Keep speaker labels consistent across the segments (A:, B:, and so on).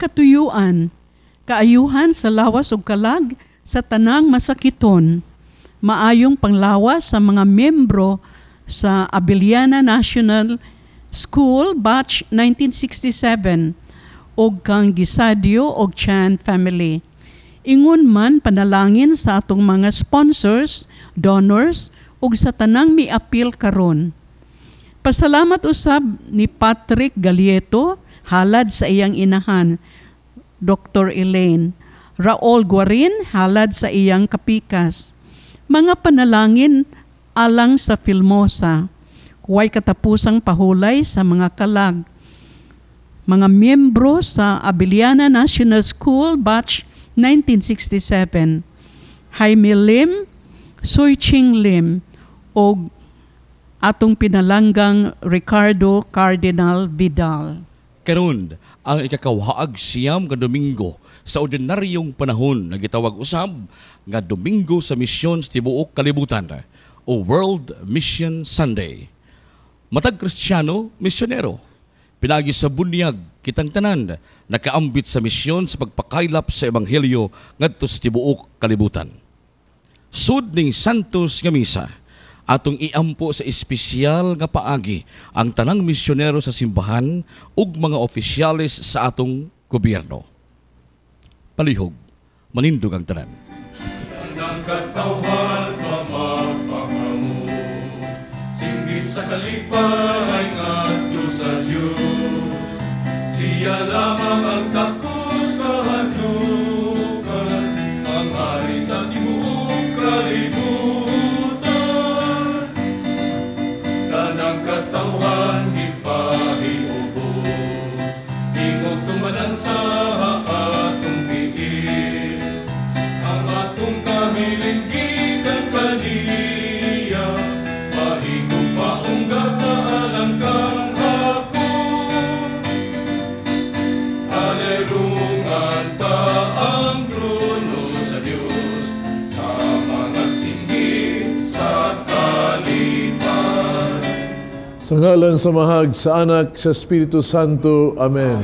A: Mga katuyuan, kaayuhan sa lawas ug kalag sa tanang masakiton, maayong panglawas sa mga membro sa Abellana National School Batch 1967 ug kang Gisadio og Chan family. Ingon man panalangin sa atong mga sponsors, donors ug sa tanang miapil karon. Pasalamat usab ni Patrick Galieto halad sa iyang inahan, Dr. Elaine. Raul Guarin halad sa iyang kapikas. Mga panalangin alang sa Filmosa. Huway katapusang pahulay sa mga kalag. Mga miyembro sa Abellana National School Batch 1967. Jaime Lim, Sui Ching Lim, o atong pinalanggang Ricardo Cardinal Vidal.
B: Karon ang 29 nga Domingo sa ordinaryong panahon nga gitawag usab nga Domingo sa Misyon sa tibuok kalibutan o World Mission Sunday. Matag Kristiyano, misyonero. Pinagi sa bunyag, kitang tanan nakaambit sa misyon sa pagpakaylap sa ebanghelyo ngadto sa tibuok kalibutan. Sud ning Santos nga Misa, atong iampo sa espesyal nga paagi ang tanang misyonero sa simbahan ug mga opisyales sa atong gobyerno. Palihog, manindog ang tanan.
C: Ang katawhan pamagpakamo, singgit sa kalipay ngadto sa Dios. Siya lamang ang takos kahadlukan, ang hari sa tibuok kalibutan. Tanang katawhan gipahiubos, tingog tumadan sa atong tiil. Ang atong kamiling gikan kaniya, mahigop paungga sa alangkang hapon. Alerungan ta ang trono sa Dios, sa mga singgit sa kalipay.
D: Sa ngalan sa Amahag, sa Anak, sa Espiritu Santo. Amen.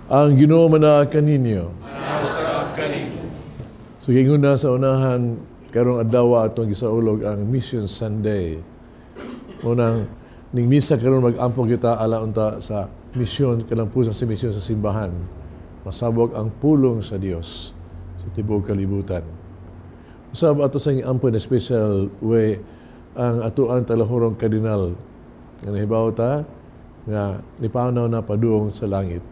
D: Ang Ginoo manaa kaninyo. So ingon na sa unahan, karong adlaw atong gisaulog ang Mission Sunday. Unang ning misa karon, mag-ampo kita ala unta sa misyon, kalampusan sa misyon sa simbahan. Masabog ang pulong sa Dios sa tibuok kalibutan. Usab ato sa ampo in a special way ang atuang talahurong kardinal nga nahibaw ta nga nipanaw na padung sa langit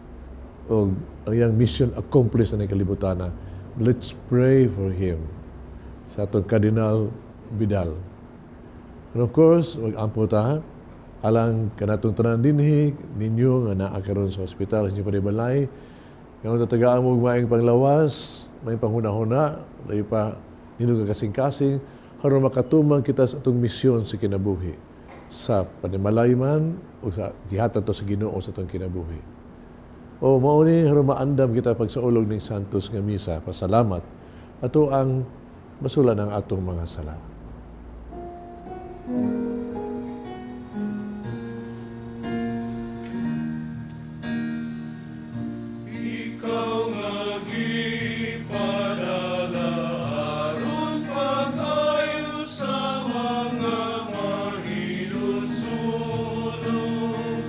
D: o ang iyang mission accomplished na kalibutan na. Let's pray for him, sa atong Cardinal Vidal. And of course, mag-ampo ta alang kanatong tanan dinhi ninyo nga naa karon sa ospital sa inyong panibalay nga tatagaan mo maayong panglawas, maayong panghuna-huna, layo pa nindot nga kasing-kasing aron makatumang kita sa atong misyon sa kinabuhi sa panimalay man o sa gihatag to sa Ginoo sa atong kinabuhi. O mao ni aron maandam kita pagsaulog ning Santos nga Misa, pasalamat ato ang basulan ang atong mga sala.
C: Ikaw nga gipadala aron pag-ayo sa mga mahinulsulon.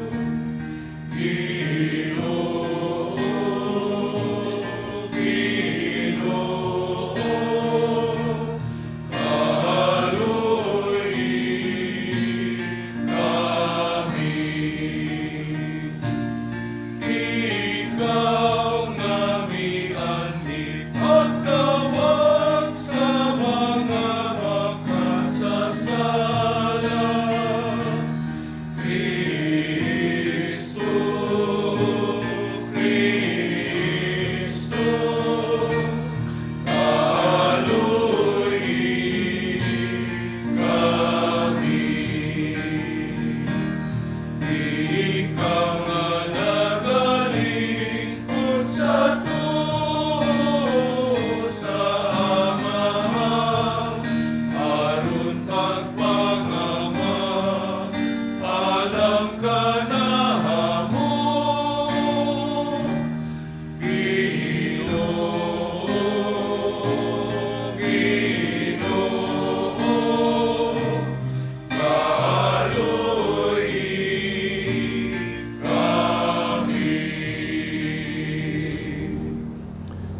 C: Ginoo, Ginoo, kaluoyi kami. Ikaw nga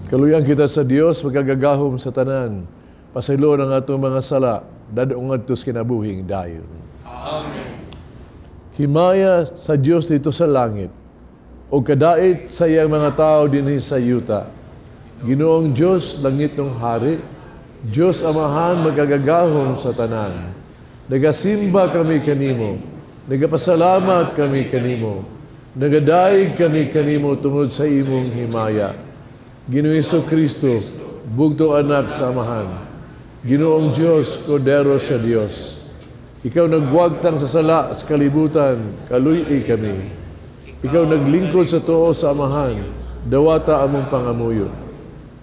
D: Kaluyan kita sa Dios, magagagahom sa tanan. Pasayloon ang atong mga sala, dadong ngadto sa kinabuhing dayon.
C: Amen.
D: Himaya sa Dios dito sa langit, o kadait sa iyang mga tao dinhi sa yuta. Ginoong Dios, langit ng hari, Dios Amahan, magagagahom sa tanan. Nagasimba kami kanimo, nagapasalamat kami kanimo, nagadaig kami kanimo tungod sa imong himaya. Ginoong Jesucristo, bugtong anak sa Amahan. Ginoong Dios, Kordero sa Dios. Ikaw nagwagtang sa sala sa kalibutan, kaluy-i kami. Ikaw naglingkod sa tuo sa Amahan, dawata among pangamuyo.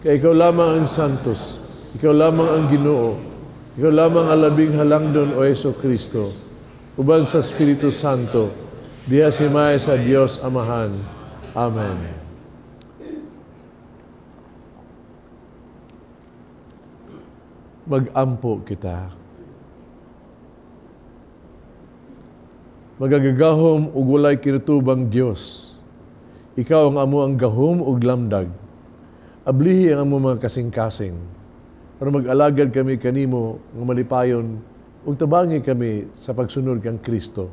D: Kay ikaw lamang ang santos, ikaw lamang ang Ginoo, ikaw lamang ang labing halangdon o Jesucristo. Uban sa Espiritu Santo, diha simay sa Dios Amahan. Amen. Mag-ampo kita. Magagagahom ug walay kinutubang Dios. Ikaw ang amo ang gahom ug lamdag. Ablihi ang amo mga kasing-kasing. Pero mag-alagad kami kanimo nga malipayon ug tabangi kami sa pagsunod kang Kristo.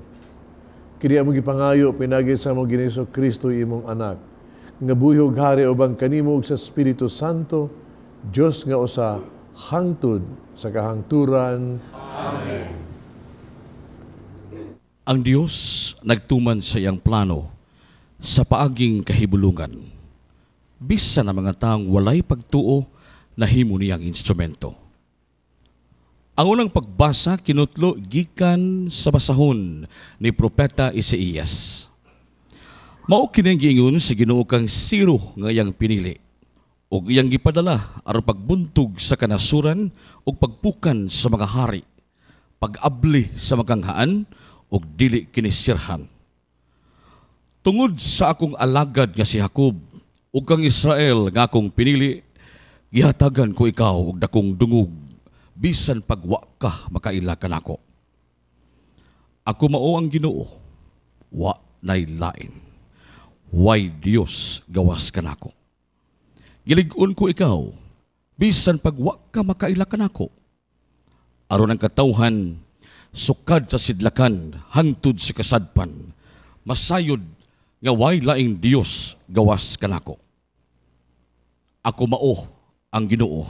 D: Kini among gipangayo pinagi sa among Ginoong Jesucristo imong anak, nga buhi ug hari uban kanimo ug sa Espiritu Santo, Dios nga usa hangtod sa kahangturan.
C: Amen.
B: Ang Dios nagtuman sa iyang plano sa paaging kahibulungan. Bisan ang mga taong walay pagtuo, nahimo niyang instrumento. Ang unang pagbasa kinutlo gikan sa basahon ni Propeta Isaías. Mao kini ang giingon sa Ginoo kang Siro nga iyang pinili ug iyang gipadala aron pagbuntog sa kanasuran ug pagpukan sa mga hari, pag-abli sa maganghaan ug dili kini sirhan. Tungod sa akong alagad nga si Jacob ug kang Israel nga akong pinili, gihatagan ko ikaw og dakong dungog bisan pagwa ka makaila kanako. Ako mao ang Ginoo, wa nay lain. Way Dios gawas kanako. Gilig-on ko ikaw, bisan pagwa ka makaila kanako. Aron ang katawhan, sukad sa sidlakan, hangtod sa kasadpan, masayod nga way laing Dios gawas kanako. Ako mao ang Ginoo,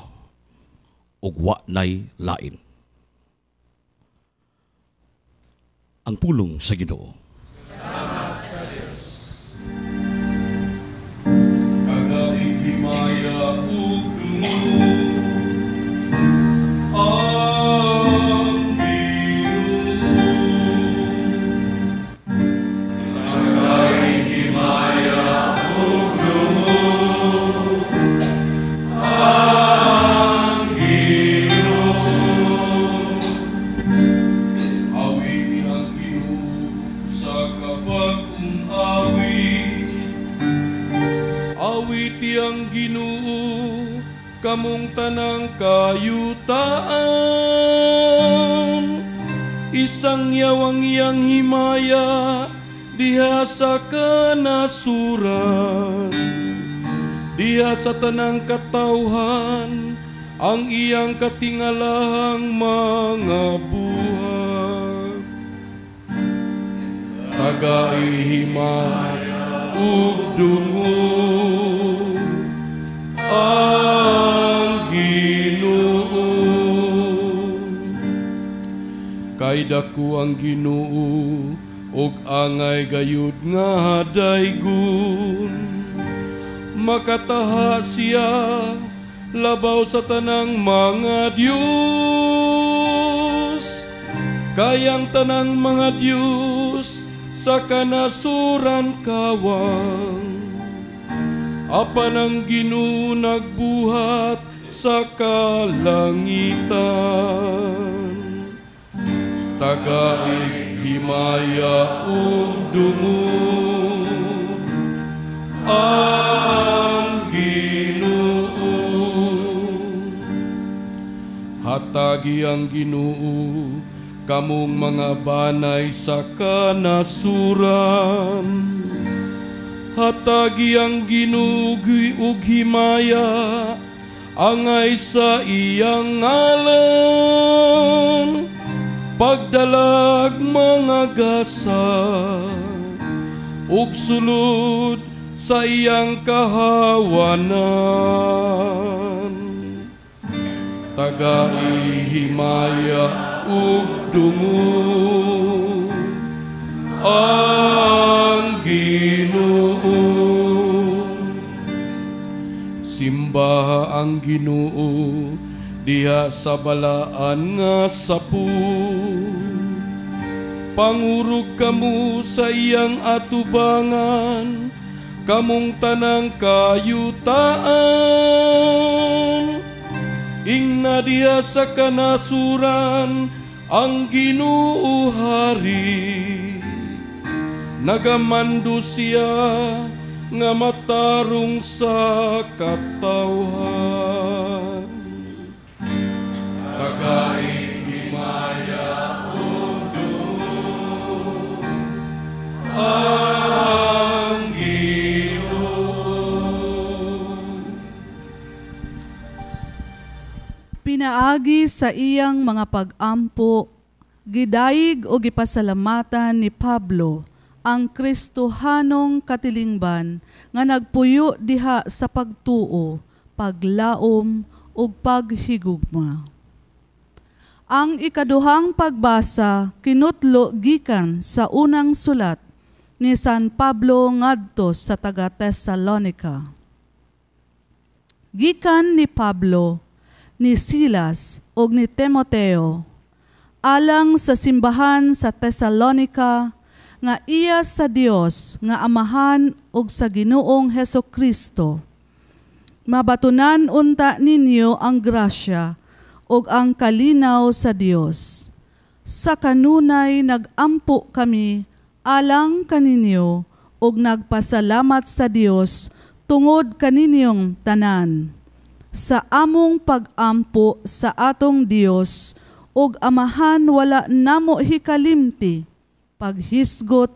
B: ug wa nay lain. Ang pulong sa Ginoo.
C: Salamat sa Dios. Himaya ug dungog ang Ginoo. Himaya ug dungog ang Ginoo. Awiti ang Ginoo sa kabag-ong awit. Awiti ang Ginoo kamong tanang kayutaan. Isang yawang iyang himaya diha sa kanasuran. Diha sa tanang katawhan ang iyang katingalahang mga buhat. Tagaihima ug dungog ang Ginoo. Kay dako ang Ginoo ug angay gayud nga daygon. Makataha siya labaw sa tanang mga Dios. Kayang tanang mga Dios sa kanasuran kawang. Apan ang Ginoo nagbuhat sa kalangitan. Tagaig himaya ug dungog ang Ginoo. Hatagi ang Ginoo kamong mga banay sa kanasuran. Hatagi ang Ginoo ug himaya, angay sa iyang ngalan. Pagdalag mga gasa ug sulod sa iyang kahawanan. Tagai himaya ug dungog ang Ginoo. Simbaha ang Ginoo diha sa balaan nga sapu. Pangurog kamo sa iyang atubangan, kamong tanang kayutaan. Ingna diha sa kanasuran ang Ginoo hari. Nagamando siya nga matarong sa katawhan. Tagaig himaya ug dungog ang Ginoo.
E: Pinaagi sa iyang mga pag-ampo, gidayeg o gipasalamatan ni Pablo ang Kristohanong katilingban nga nagpuyo diha sa pagtuo, paglaom ug paghigugma. Ang ikaduhang pagbasa kinutlo gikan sa unang sulat ni San Pablo ngadto sa taga Tesalonica. Gikan ni Pablo, ni Silas ug ni Timoteo alang sa simbahan sa Tesalonica nga iya sa Dios nga Amahan ug sa Ginoong Heso Kristo. Mabatunan unta ninyo ang grasya ug ang kalinaw sa Dios. Sa kanunay nagampo kami alang kaninyo ug nagpasalamat sa Dios tungod kaninyong tanan. Sa among pagampo sa atong Dios ug Amahan wala namo hikalimti paghisgot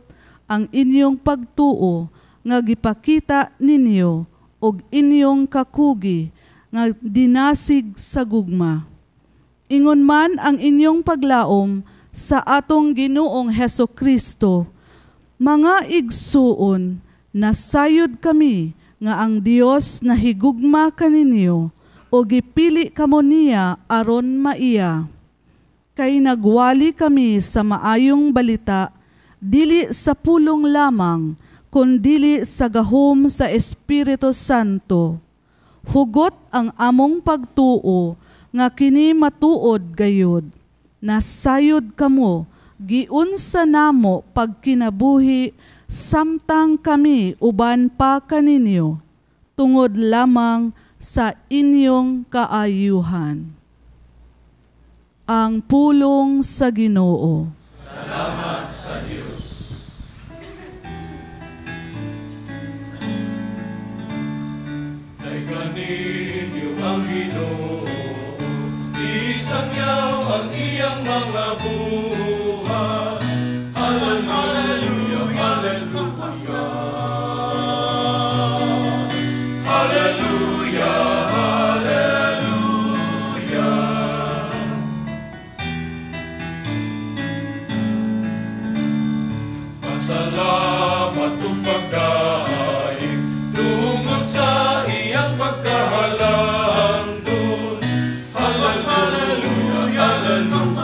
E: ang inyong pagtuo nga gipakita ninyo ug inyong kakugi nga dinasig sa gugma. Ingon man ang inyong paglaom sa atong Ginoong Heso Kristo, mga igsuon, nasayod kami nga ang Dios nahigugma kaninyo o gipili kamo niya aron maiya. Kay nagwali kami sa maayong balita, dili sa pulong lamang, kundili sa gahom sa Espiritu Santo. Hugot ang among pagtuo nga kini matuod gayud. Nasayod kamo, giunsa namo pagkinabuhi samtang kami uban pa kaninyo, tungod lamang sa inyong kaayuhan. Ang pulong sa Ginoo.
C: Salamat sa Dios. Daygan ninyo ang Ginoo, isangyaw ang iyang mga buhat. Hallelujah, hallelujah. Hallelujah, hallelujah. Pasalamat ug pagdaig tungod sa iyang pagkahalangdon. Hallelujah, hallelujah.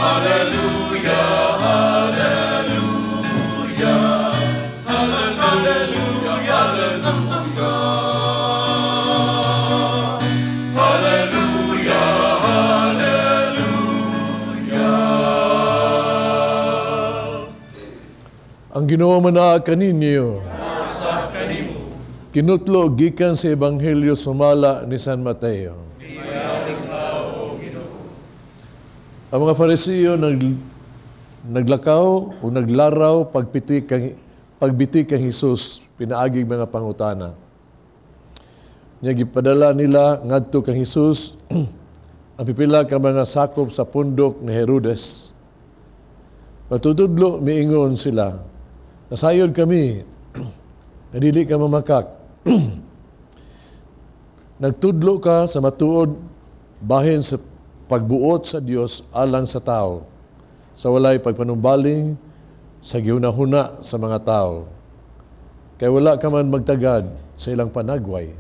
C: Hallelujah, hallelujah. Hallelujah, hallelujah. Hallelujah, hallelujah.
D: Ang Ginoo manaa kaninyo. Kinutlo gikan sa Ebanghelyo sumala ni San Mateo. Ang mga Fariseo naglakaw o naglaraw pagbiti kang Hesus pinaagig mga pangutana. Nya gipadala nila ngadto kang Hesus ang pipila ka mga sakop sa pundok ni Herodes. Patutudlo, miingon sila, nasayod kami, na dili ka mamakak. Nagtudlo ka sa matuod bahin sa pagbuot sa Dios alang sa tao, sa walay pagpanumbaling sa gihunahuna sa mga tao. Kay wala ka man magtagad sa ilang panagway.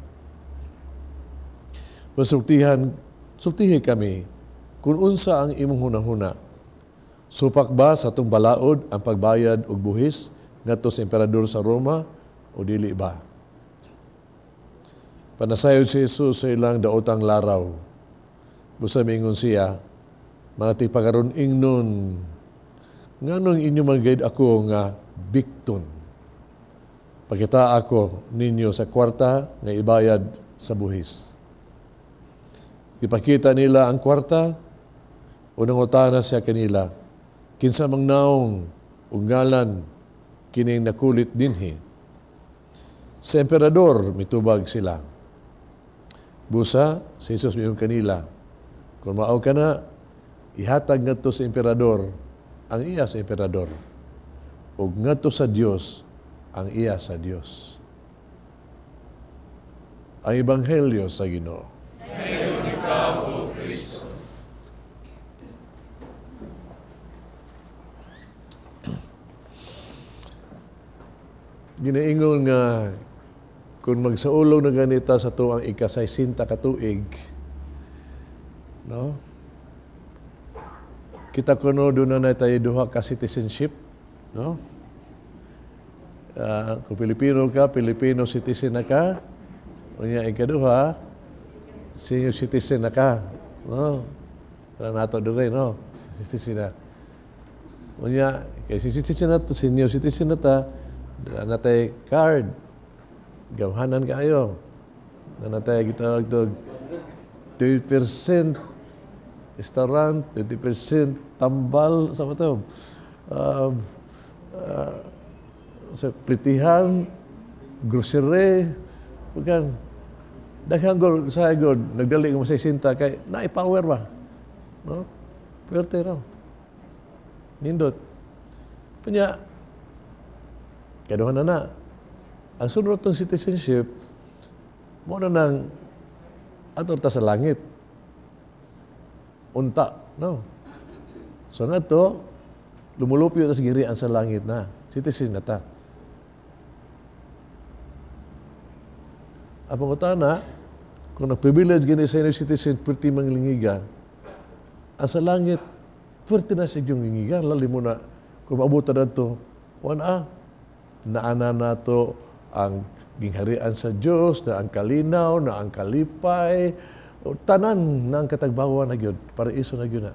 D: Pasultihan, sultihi kami kung unsa ang imong hunahuna. Supak ba sa atong balaod ang pagbayad og buhis ngadto sa emperador sa Roma o dili ba? Panasayod si Jesus sa ilang daotang laraw. Busa mingon siya, mga tigpakaron ingnon, nganong inyo man ako nga bikton? Pakita ako ninyo sa kwarta nga ibayad sa buhis. Ipakita nila ang kwarta, unang utana siya kanila, kinsa mang naong ug ngalan kining nakulit dinhi. Sa emperador mitubag sila. Busa, si Jesus miingon kanila, kung mao ka na, ihatag ngadto sa emperador ang iya sa emperador, ug ngadto sa Dios ang iya sa Dios. Ang Ebanghelyo sa Ginoo.
C: Ikaw, O Kristo.
D: Ginaingon nga kung magsaulog na ganita sa tuang ika-60 ka tuig, no? Kita kuno doon na tayo duha ka citizenship, no? Kung Pilipino ka, Pilipino citizen na ka. Unya ikaduha, senior citizen na ka, no? Para nato dire, no? Citizen na. Unya kay citizen na to, senior citizen na ta, na tay card. Gamhanan kaayo. Na natay gitawag tog 20% restaurant, 20% tambal, sa to? Sa plitihan, grocery, bukan. Daghang gol sa god, nagdali mo sa sinta kay naay power ba? No? Puwerte raw. Nindot. Punya, kaduha na na. Ang sunod tong citizenship, mo na nang ato ta sa langit. Unta, no? So nga to, lumulupyo ta sa girian sa langit na. Citizen na ta. Ang pangutana, kung nag-privilege gani sa inyo citizen, pwerte mang lingiga, ang sa langit, pwerte na siya yung lingiga. Lali mo na, kung maabutan na ito, wana, naana na ito ang gingharian sa Diyos, na ang kalinaw, na ang kalipay, tanan na ang katagbawa na yun, paraiso na yun na.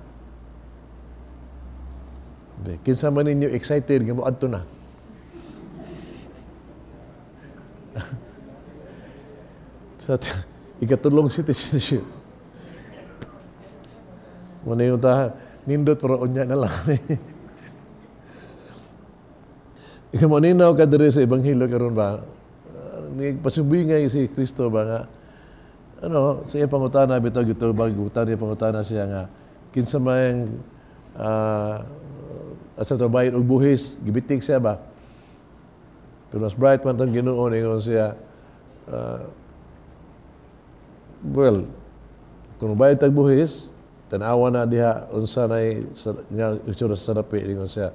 D: Kinsa man ninyo excited, nga mo adto na. Sa ikatulong citizenship. Muna yung ta, nindot pero unya na lang. Ikaw mo ninaw ka diri sa Ebanghelyo karon ba? Pasubingay si Kristo ba nga? Ano, sa iyang pangutana bitaw gitubag, gutana iyang pangutana siya nga kinsa may asa to bayad og buhis, gibitik siya ba? Pero mas bright man tong Ginoo ningon siya, well, kung bayad tag buhis, tan-awa na diha unsa nay nga itsura sa sanapi ningon siya.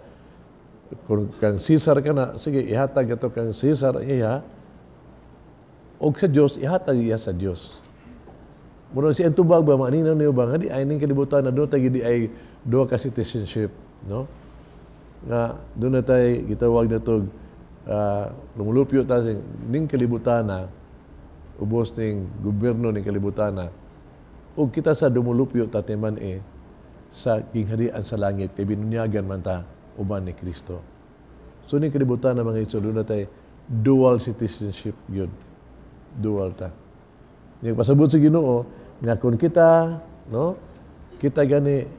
D: Kung kang Caesar ka na, sige, ihatag ato kang Caesar iya, og sa Dios ihatag iya sa Dios. Murag si tubag ba maninaw niyo ba nga di ay ning kalibutan na doon tayo di ay duha ka citizenship, no? Nga doon na tayo gitawag na tog lumulupyo ta ning kalibutan na ubos ning gobyerno ning kalibutan na ug kita sa dumulupyo ta timan sa gingharian sa langit kay binunyagan man ta uban ni Kristo. So ning kalibutan na mga itso doon na tayo dual citizenship yun. Dual ta. Yung pasabot sa Ginoo nga kung kita, no? Kita gani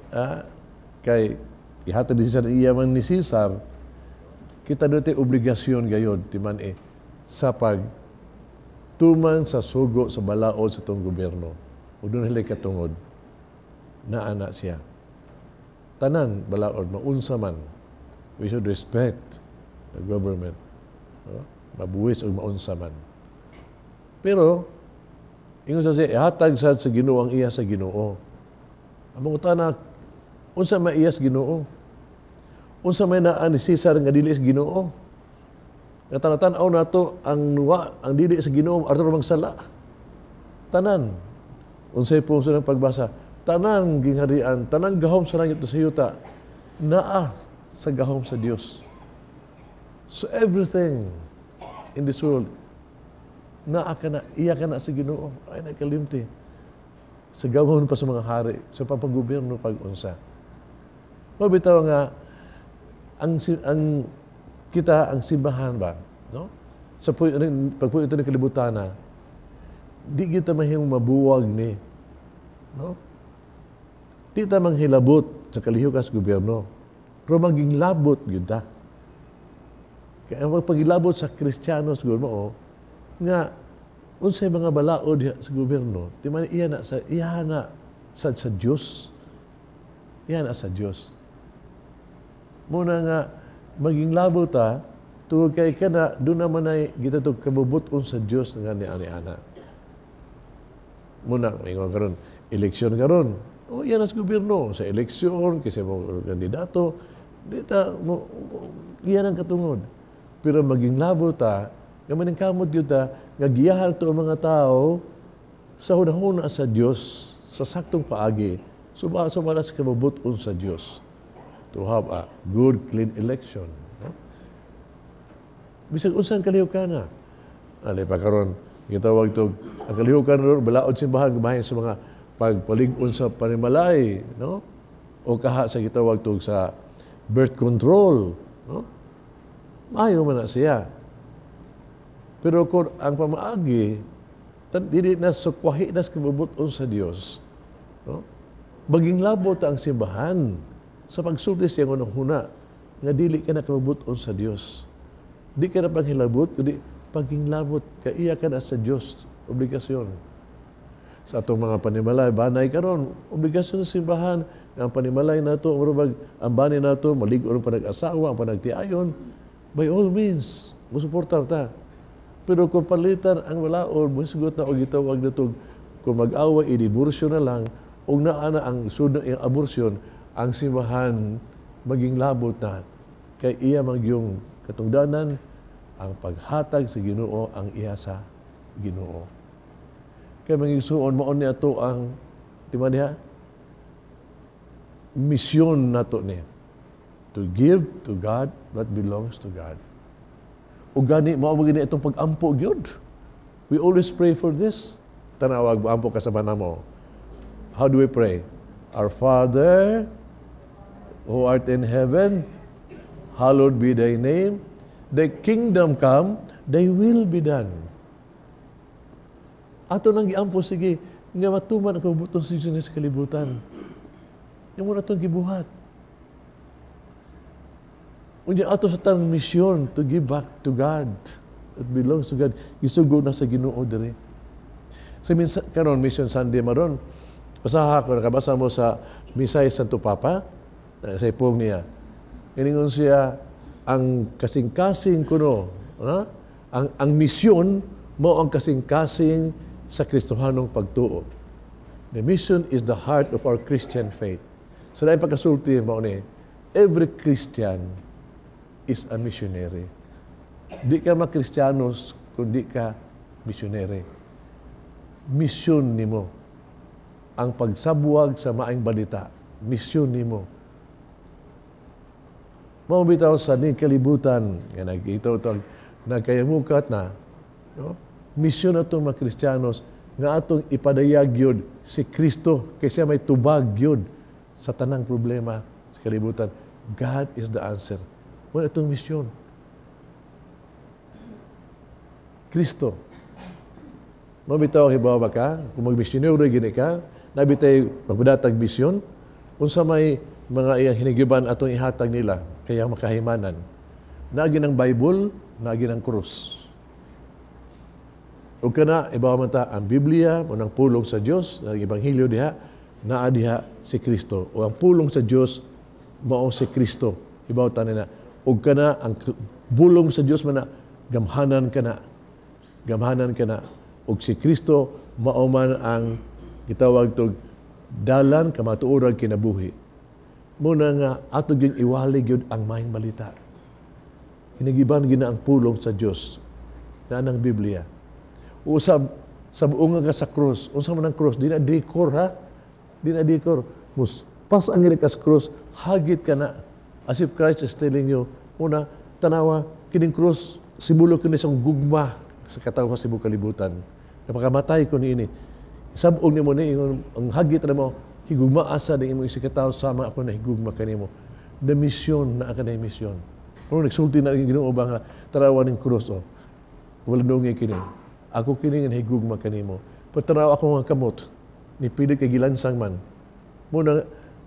D: kay ihatag ni Caesar iya man ni Caesar, kita doon tayo obligasyon gayon timan sa pag tuman sa sugo sa balaod sa tong gobyerno. O doon nila katungod na anak siya. Tanan balaod maunsa man. We should respect the government. No? Mabuwis o maunsa man. Pero, ingon sa siya, ihatag sa Ginoo ang iya sa Ginoo. Ang mangutana, unsa may iya sa Ginoo? Unsa may naa ni Cesar nga dili sa Ginoo? Nga tanatan-aw nato ang wa, ang dili sa Ginoo ato mang sala. Tanan unsay pungso ng pagbasa, tanang gingharian, tanang gahom sa langit sa yuta naa sa gahom sa Dios. So everything in this world naa ka na, iya ka na sa Ginoo. Ay nakalimti. Sa gahom pa sa mga hari, sa papagobyerno pag unsa. Mabitaw nga ang kita ang simbahan ba, no? Sa pagpuyo ito ng kalibutan na, di kita mahimong mabuwag ni, no? Di ta manghilabot sa kalihok sa gobyerno. Pero maging labot gyud ta. Kaya ang pagilabot sa Kristiyano sa gobyerno, oh, nga unsay mga balaod diha sa gobyerno, di man iya na sa Dios. Iya na sa Dios. Muna nga maging labot ta tungod kay kana doon naman ay kita to kabubuton sa Dios nga ni ani ana. Muna ingon karon eleksyon karon. O yan sa gobyerno sa eleksyon kasi mo kandidato di ta mo, iyan ang katungod. Pero maging labot ta nga maningkamot gyud ta nga giyahan to ang mga tao sa hunahuna sa Dios sa saktong paagi suba sumala sa kabubuton sa Dios to have a good, clean election. No? Bisag unsang kalihukan na. Ali pa karon gitawag to ang kalihukan ron balaod simbahan bahin sa mga pagpalig-on sa panimalay, no? O kaha sa gitawag to sa birth control, no? Maayo man na siya. Pero kung ang pamaagi dili na sukwahi na sa kabubuton sa Dios, no? Maging labot ang simbahan sa pagsulti siya ng huna nga dili ka na kabubuton sa Dios. Di ka na panghilabot, kundi paging labot, kaiya ka na sa Dios, obligasyon. Sa atong mga panimalay, banay karon, obligasyon sa simbahan, nga ang panimalay nato, murag ang bani nato, maligo ang panag-asawa, ang panagtiayon, by all means, musuportar ta. Pero kung palitan ang balaod, musugot na og gitawag nato, kung mag-away, i-diborsyo na lang, ug naa na ang sud ang aborsyon, ang simbahan maging labot na kay iya magyung katungdanan ang paghatag sa Ginoo ang iya sa Ginoo. Kay mangigsuon mao ni ato ang di ba diha misyon nato ni to give to God what belongs to God. Ug gani mao man gini itong pag-ampo gyud. We always pray for this. Tanawag ampo ka sa mo. How do we pray? Our Father who art in heaven, hallowed be thy name. Thy kingdom come, thy will be done. Ato nang giampo sige nga matuman ang kabubuton sa Diyos sa kalibutan. Yung muna itong gibuhat. Unya ato sa tanang misyon to give back to God. It belongs to God. Gisugo na sa Ginoo diri. Sa minsa, karon Mission Sunday maron, basaha ko nakabasa mo sa Misay Santo Papa, sa ipong niya. Iningon siya ang kasing-kasing kuno, no? Ang misyon mo ang kasing-kasing sa Kristohanong pagtuo. The mission is the heart of our Christian faith. Sa dahil pagkasulti mo ni, every Christian is a missionary. Di ka makristiyanos kung di ka missionary. Misyon nimo ang pagsabwag sa maayong balita. Misyon nimo. Mao bitaw sa ning kalibutan nga nagito ito nagkayamukat na, no? Misyon atong mga Kristiyanos nga atong ipadayag yun si Kristo kay siya may tubag yun sa tanang problema sa kalibutan. God is the answer. Wala itong misyon. Kristo. Mabitaw hibaw ba ka? Kung magmisyonero gini ka, nabitay magpadatag misyon, unsa may mga iyang hinigiban atong ihatag nila, kaya makahimanan. Naagi ng Bible, naagi ng krus. Ug kana ibaw man ta ang Biblia, mo nang pulong sa Dios, ang ebanghelyo diha, naa diha si Kristo. O ang pulong sa Dios mao si Kristo. Ibaw ta nila. Ug kana ang bulong sa Dios man na gamhanan kana. Gamhanan kana. Ug si Kristo mao man ang gitawag tog dalan, kamatuoran, kinabuhi. Muna nga ato gyud iwali gyud ang maayong balita. Hinagiban gina ang pulong sa Dios na ang Biblia. Usab sa buong nga sa cross, unsa man ang cross, di na decor ha? Di na decor. Mus pas ang ka sa cross, hagit ka na. As if Christ is telling you, una, tanawa, kining cross, simbolo kini sa gugma sa katawhan sa tibuok kalibutan. Napakamatay ko niini. Sab-ong nimo ni ingon ang hagit na mo, higugma asa ni imong isigkatawo sama ako na higugma kanimo. The mission na ka na mission. Pero nagsulti na ang Ginoo ba nga tanawa ning cross oh. Wala nungi kini. Ako kini nga higugma kanimo. Pero tanawa ako nga kamot ni pilit kay gilansang man. Muna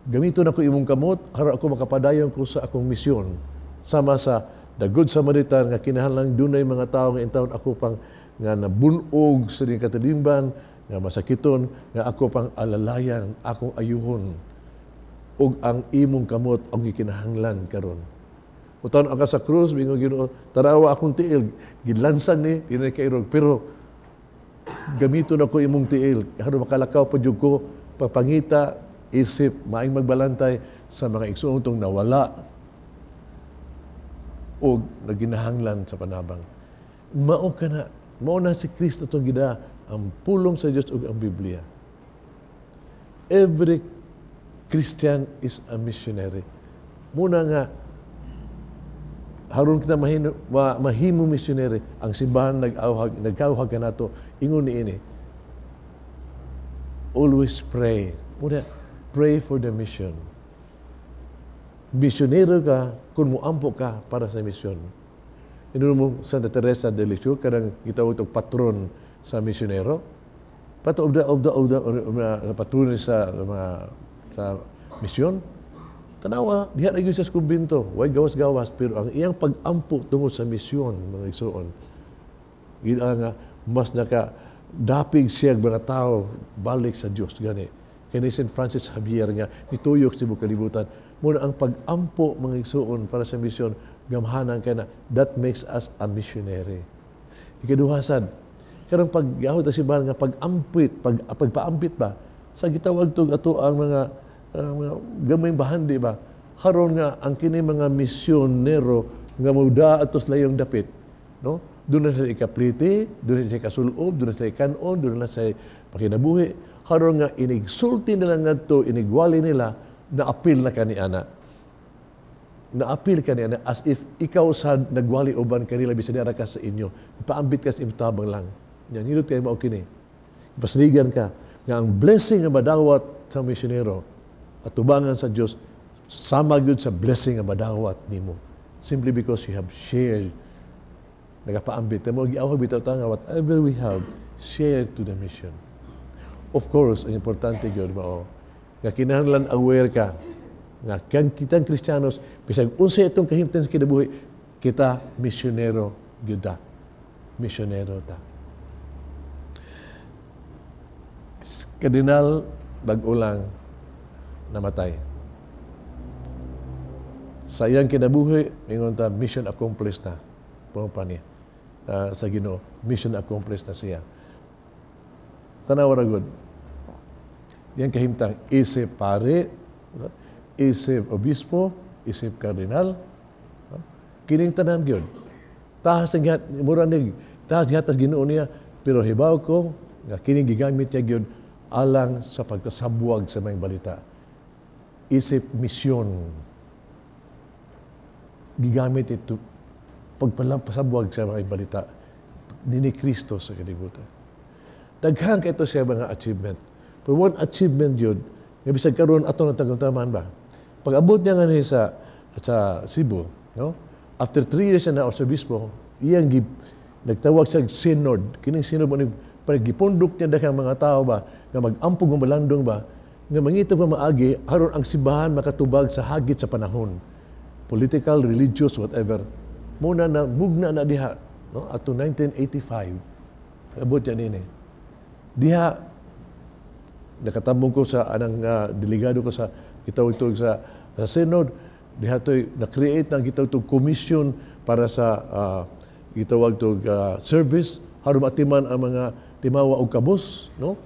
D: gamito na ko imong kamot aron ako makapadayon ko sa akong misyon. Sama sa the Good Samaritan nga kinahanglan dunay mga tawo nga intawon ako pang nga nabunog sa ding katalimban, nga masakiton, nga ako pang alalayan, akong ayuhon ug ang imong kamot ang gikinahanglan karon. Utan ka sa krus, bingo Ginoo, tanawa akong tiil, gilansang ni, di na kairog, pero gamito na ko imong tiil, aron makalakaw pa jud ko, papangita, isip, maing magbalantay sa mga igsuon tong nawala o naginahanglan sa panabang. Mao ka na, mao na si Kristo itong gida, ang pulong sa Dios ug ang Biblia. Every Christian is a missionary. Muna nga, haron kita mahimo, mahimo missionary, ang simbahan nag-awhag, nagkauhag ka nato, ingon ni ini. Always pray. Muna, pray for the mission. Misyonero ka kung muampo ka para sa misyon. Ino mo Santa Teresa de Lisieux, kanang gitawag itong patron sa misyonero. Pato of the patron sa mga sa misyon. Tanawa, diha na gyud sa kumbento, way gawas-gawas, pero ang iyang pag-ampo tungod sa misyon, mga igsuon, gina nga mas naka dapig siya mga tao balik sa Dios gani. Kani Saint Francis Xavier nga nituyok sa tibuok kalibutan. Muna ang pag-ampo, mga igsuon, para sa misyon, gamhanan kay na that makes us a missionary. Ikaduha sad, karong paggahod sa simbahan nga pag-ampit, pagpaampit ba sa gitawag tog ato ang mga gamayng bahandi ba haron nga ang kini mga misyonero nga muda atos layong dapit, no, doon na sila ikapliti, doon na sila ikasulob, doon na sila ikanon, doon na sila pakinabuhi haron nga inigsulti nila ngadto, inigwali nila, naapil na kani ana, naapil ka niya as if ikaw sa nagwali uban kanila bisan ka sa inyo, paambit ka sa imong tabang lang. Nya nindot kay mao kini, pasligan ka nga ang blessing nga madawat sa misyonero at tubangan sa Dios sama gyud sa blessing nga madawat nimo simply because you have shared, nagapaambit mo. Giawhag bitaw ta nga whatever we have, share to the mission. Of course, ang importante gyud mao nga kinahanglan aware ka nga kang kitang Kristiyanos, bisag unsa itong kahimtang sa kinabuhi, kita misyonero gyud ta, misyonero ta. Kardinal bag-o lang namatay. Sa iyang kinabuhi, ingon ta, mission accomplished na. Puno pa niya. Sa Ginoo, mission accomplished na siya. Tanawa ra gud. Yang kahimtang isip pare, isip obispo, isip kardinal, no? Kining tanan gyud. Tahas ang gihat, mura ni tahas gihatas Ginoo niya, pero hibaw ko nga kining gigamit niya gyud alang sa pagkasabwag sa maayong balita. Isip misyon. Gigamit ito pagpasabwag sa maayong balita ni Kristo sa kalibutan. Daghan kay ito siya mga achievement. Pero one achievement yun, nga bisag karon ato na tagamtaman ba? Pag abot niya nga sa Cebu, no? After 3 years na arsobispo, iyang nagtawag siya synod. Kining synod mo ni gipundok niya daghang mga tao ba nga mag-ampog ng malandong ba nga mangita pa maagi aron ang simbahan makatubag sa hagit sa panahon. Political, religious, whatever. Muna na mugna na diha, no? Ato 1985. Abot yan ini. Diha nakatambong ko sa anang delegado ko sa kitawag sa synod. Diha to'y na-create ang gitawag tog commission para sa gitawag tog service aron maatiman ang mga timawa og kabos, no?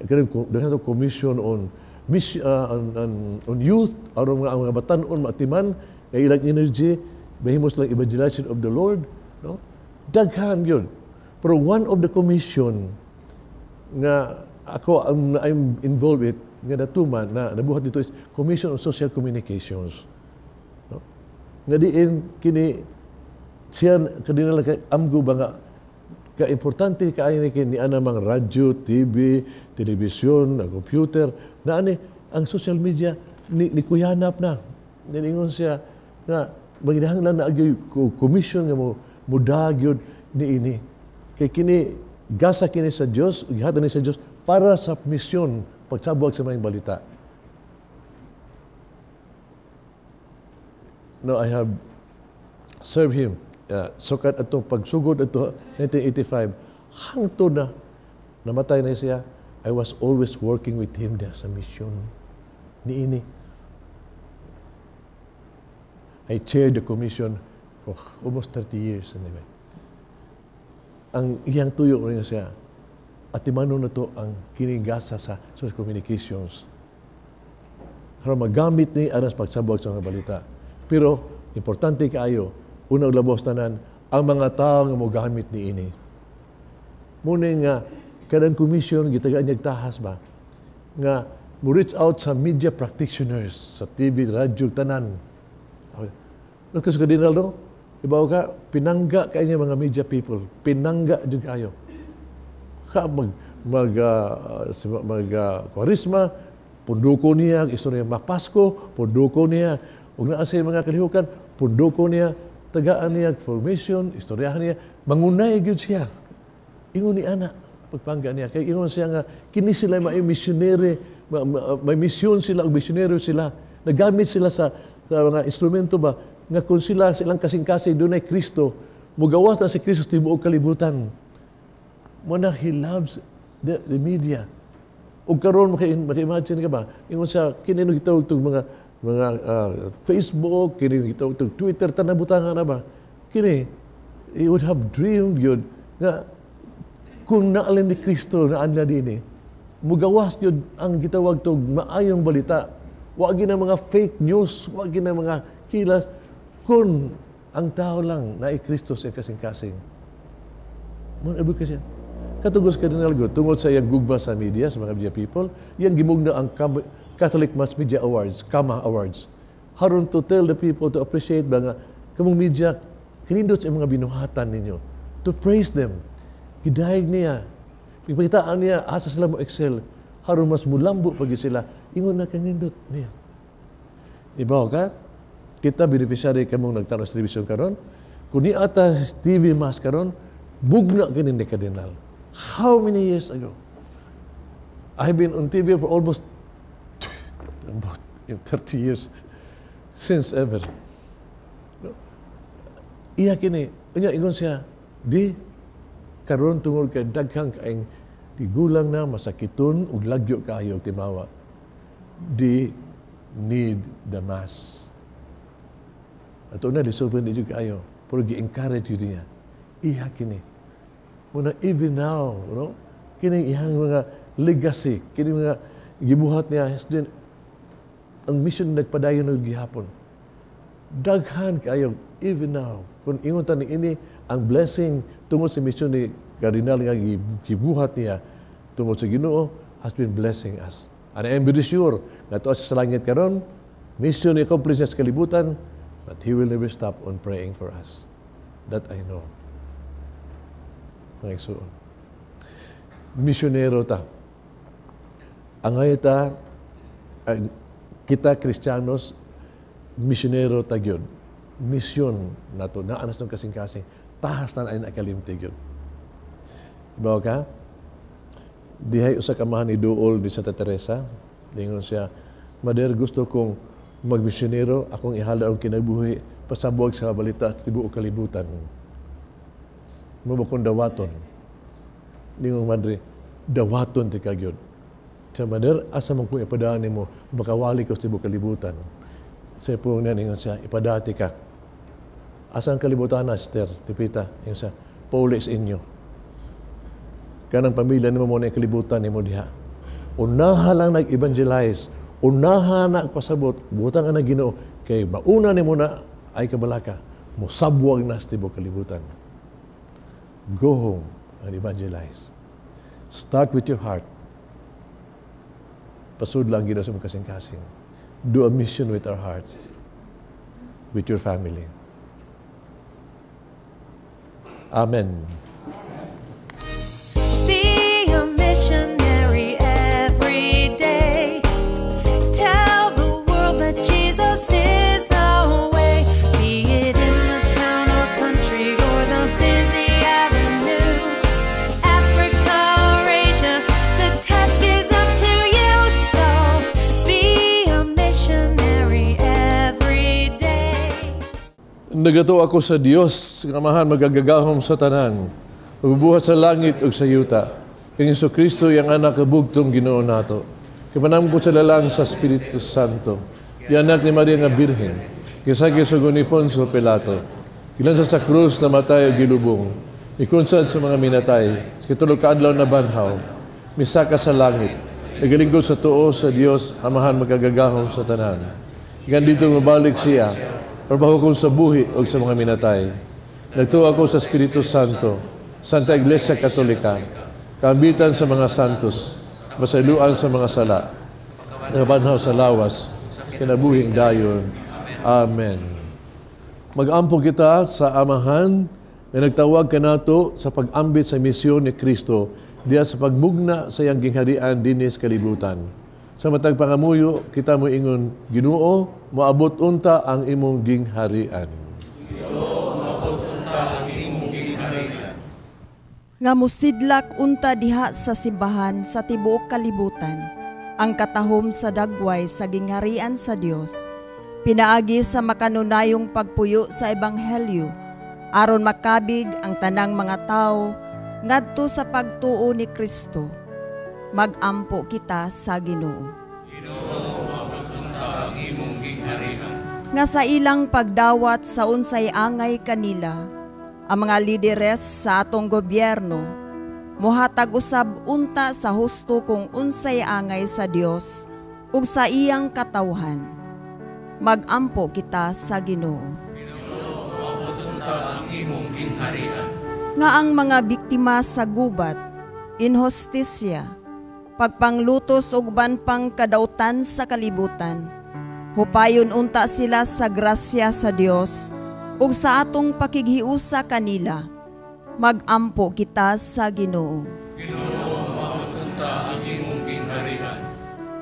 D: Kanang daghan tog commission on mission, on youth aron mga ang mga batan-on maatiman kay ilang energy mahimo silang evangelization of the Lord, no? Daghan yun. Pero one of the commission nga ako I'm involved with nga natuman na nabuhat dito is Commission on Social Communications. No? Nga diin kini siya kadinala kay amgo ba nga ka-importante kaayo ni kini ana mga radyo, TV, telebisyon, ang computer, na ani ang social media ni kuyanap na. Niingon siya nga manginahanglan na agyoy commission nga mo mudag yun ni ini. Kay kini gasa kini sa Dios, gihatag ni sa Dios para sa misyon pagsabwag sa maayong balita. No, I have served him. Sukat atong pagsugod ato 1985 hangtod na namatay na siya, I was always working with him there sa mission niini. I chaired the commission for almost 30 years anyway. Ang iyang tuyo rin siya, atimano na to ang kinigasa sa social communications. Aron magamit ni aras pagsabwag sa mga balita. Pero importante kaayo, unang labos tanan, ang mga tao nga mogamit ni ini. Muna nga, kanang commission, gitagaan niya tahas ba, nga mo reach out sa media practitioners, sa TV, radyo, tanan. Okay. Kasi Cardinal, no? Ibaw ka, pinangga kay niya mga media people. Pinangga jud kayo. Ka mag mag mag Kwaresma, punduko niya, istorya Mapasko, punduko niya. Ug naa siya mga kalihukan, punduko niya, tagaan niya formation, istoryahan niya, mangunay gyud siya. Ingon ni ana, pagpangga niya. Kay ingon siya nga, kini sila may missionary, may misyon sila, og misyonero sila. Nagamit sila sa mga instrumento ba, nga kung sila silang kasing-kasing dunay Kristo, mugawas na si Kristo sa tibuok kalibutan. Muna, he loves the media. Ug karon maka-imagine ka ba, ingon siya, kini no gitawag tog mga Facebook, kini gitawag tog Twitter, tanang butangan na ba? Kini, he would have dreamed yun, nga kung naalin ni Kristo na anla dinhi, mugawas yun ang gitawag tog maayong balita. Wa gyud ang mga fake news, wa gyud ang mga kilas. Kung ang tao lang na Kristo sa kasing-kasing. Mo na kasi katugos Cardinal Go, tungod sa iyang gugma sa media, sa mga media people, iyang gimugna ang Catholic Mass Media Awards, KAMA Awards. Haron to tell the people to appreciate ba nga, kamong media, kanindot sa mga binuhatan ninyo. To praise them. Gidayeg niya. Pagpakitaan niya, asa sila mo excel. Haron mas mulambo pag sila. Ingon na kanindot niya. Ibaw ka? Kita beneficiary kamong nagtanaw sa television karon. Kung ni ata TV Mass karon, bugna kini ni Cardinal. How many years ago? I've been on TV for almost about 30 years since ever. No? Iya kini, unya ingon siya, di karon tungod kay daghang kaing gigulang na masakiton ug lagyo kaayo og timawa. Di need the mass. Ato na disorben di jud kaayo, pero gi-encourage jud niya. Iya kini. Muna even now, no? Kini iyang mga legacy, kini mga gibuhat niya has been ang mission nagpadayon og gihapon. Daghan kaayo even now. Kung ingon ta ni ini ang blessing tungod sa mission ni Cardinal nga gibuhat niya tungod sa Ginoo has been blessing us. And I am very sure nga tuwa sa langit karon, mission ni accomplish niya sa kalibutan, but he will never stop on praying for us. That I know. Mga igsoon. Misyonero ta. Angay ta, kita Kristiyanos, misyonero ta gyud. Misyon nato, naanas ng kasing-kasing, tahas na ay nakalimti gyud. Ibaw ka? Dihay usa ka amahan ni duol ni Santa Teresa. Dingon siya, Mader, gusto kong magmisyonero, akong ihala ang kinabuhi, pasabog sa balita sa tibuok kalibutan. Mo ba kong dawaton? Ningon madre, dawaton ti kagyod. Sa mader, asa man kong ipadaan nimo, makawali ko sa tibuok kalibutan. Sa pulong niya, ingon siya, ipadati ka. Asa ang kalibutan na, Sister Tipita? Ingon siya, pauli sa inyo. Kanang pamilya nimo mo na kalibutan nimo diha. Unaha lang nag-evangelize, unaha na pasabot, butang ang Ginoo kay mauna nimo na ay kabalaka, mosabwag na sa tibuok kalibutan. Go home and evangelize. Start with your heart. Pasudla ang Ginoo sa imong kasing-kasing. Do a mission with our hearts, with your family. Amen.
F: Be a missionary every day. Tell the world that Jesus is the way. Be it in the town or country or the busy avenue. Africa or Asia, the task is up to you. So be a missionary every day.
D: Nagatuo ako sa Dios, nga Amahan makagagahom sa tanan, magbuhat sa langit ug sa yuta. Kang Kristo iyang anak bugtong Ginoo nato. Kapanamko sa lalang sa Espiritu Santo. Gianak ni Maria nga Birhen. Gisagi sugo ni Poncio Pilato. Gilansa sa krus, namatay ug gilubong. Mikunsad sa mga minatay. Sa katulo ka adlaw nabanhaw. Misaka sa langit. Nagalingkod sa tuo sa Dios, Amahan makagagahom sa tanan. Gikan didto mabalik siya pahukom sa buhi o sa mga minatay. Nagtuo ako sa Espiritu Santo, Santa Iglesia Katolika, kaambitan sa mga santos, masayloan sa mga sala, nakabanhaw sa lawas, kinabuhing dayon. Amen. Mag-ampo kita sa Amahan na nagtawag kanato sa pag-ambit sa misyon ni Kristo diya sa pagmugna sa iyang gingharian dinis kalibutan. Sa matag pangamuyo, kita mo ingon, Ginoo, moabot unta ang imong gingharian.
G: Nga musidlak unta diha sa simbahan sa tibuok kalibutan ang katahom sa dagway sa gingharian sa Dios, pinaagi sa makanunayong pagpuyo sa ebanghelyo, aron makabig ang tanang mga tawo ngadto sa pagtuo ni Kristo. Magampo kita sa Ginoo. Nga sa ilang pagdawat sa unsay angay kanila, ang mga lideres sa atong gobyerno mohatag usab unta sa husto kung unsay angay sa Dios ug sa iyang katawhan. Magampo kita sa Ginoo. Nga ang mga biktima sa gubat, inhustisya, pagpanglutos ug uban pang kadautan sa kalibutan, hupayon unta sila sa grasya sa Dios ug sa atong pakighiusa kanila. Magampo kita sa Ginoo.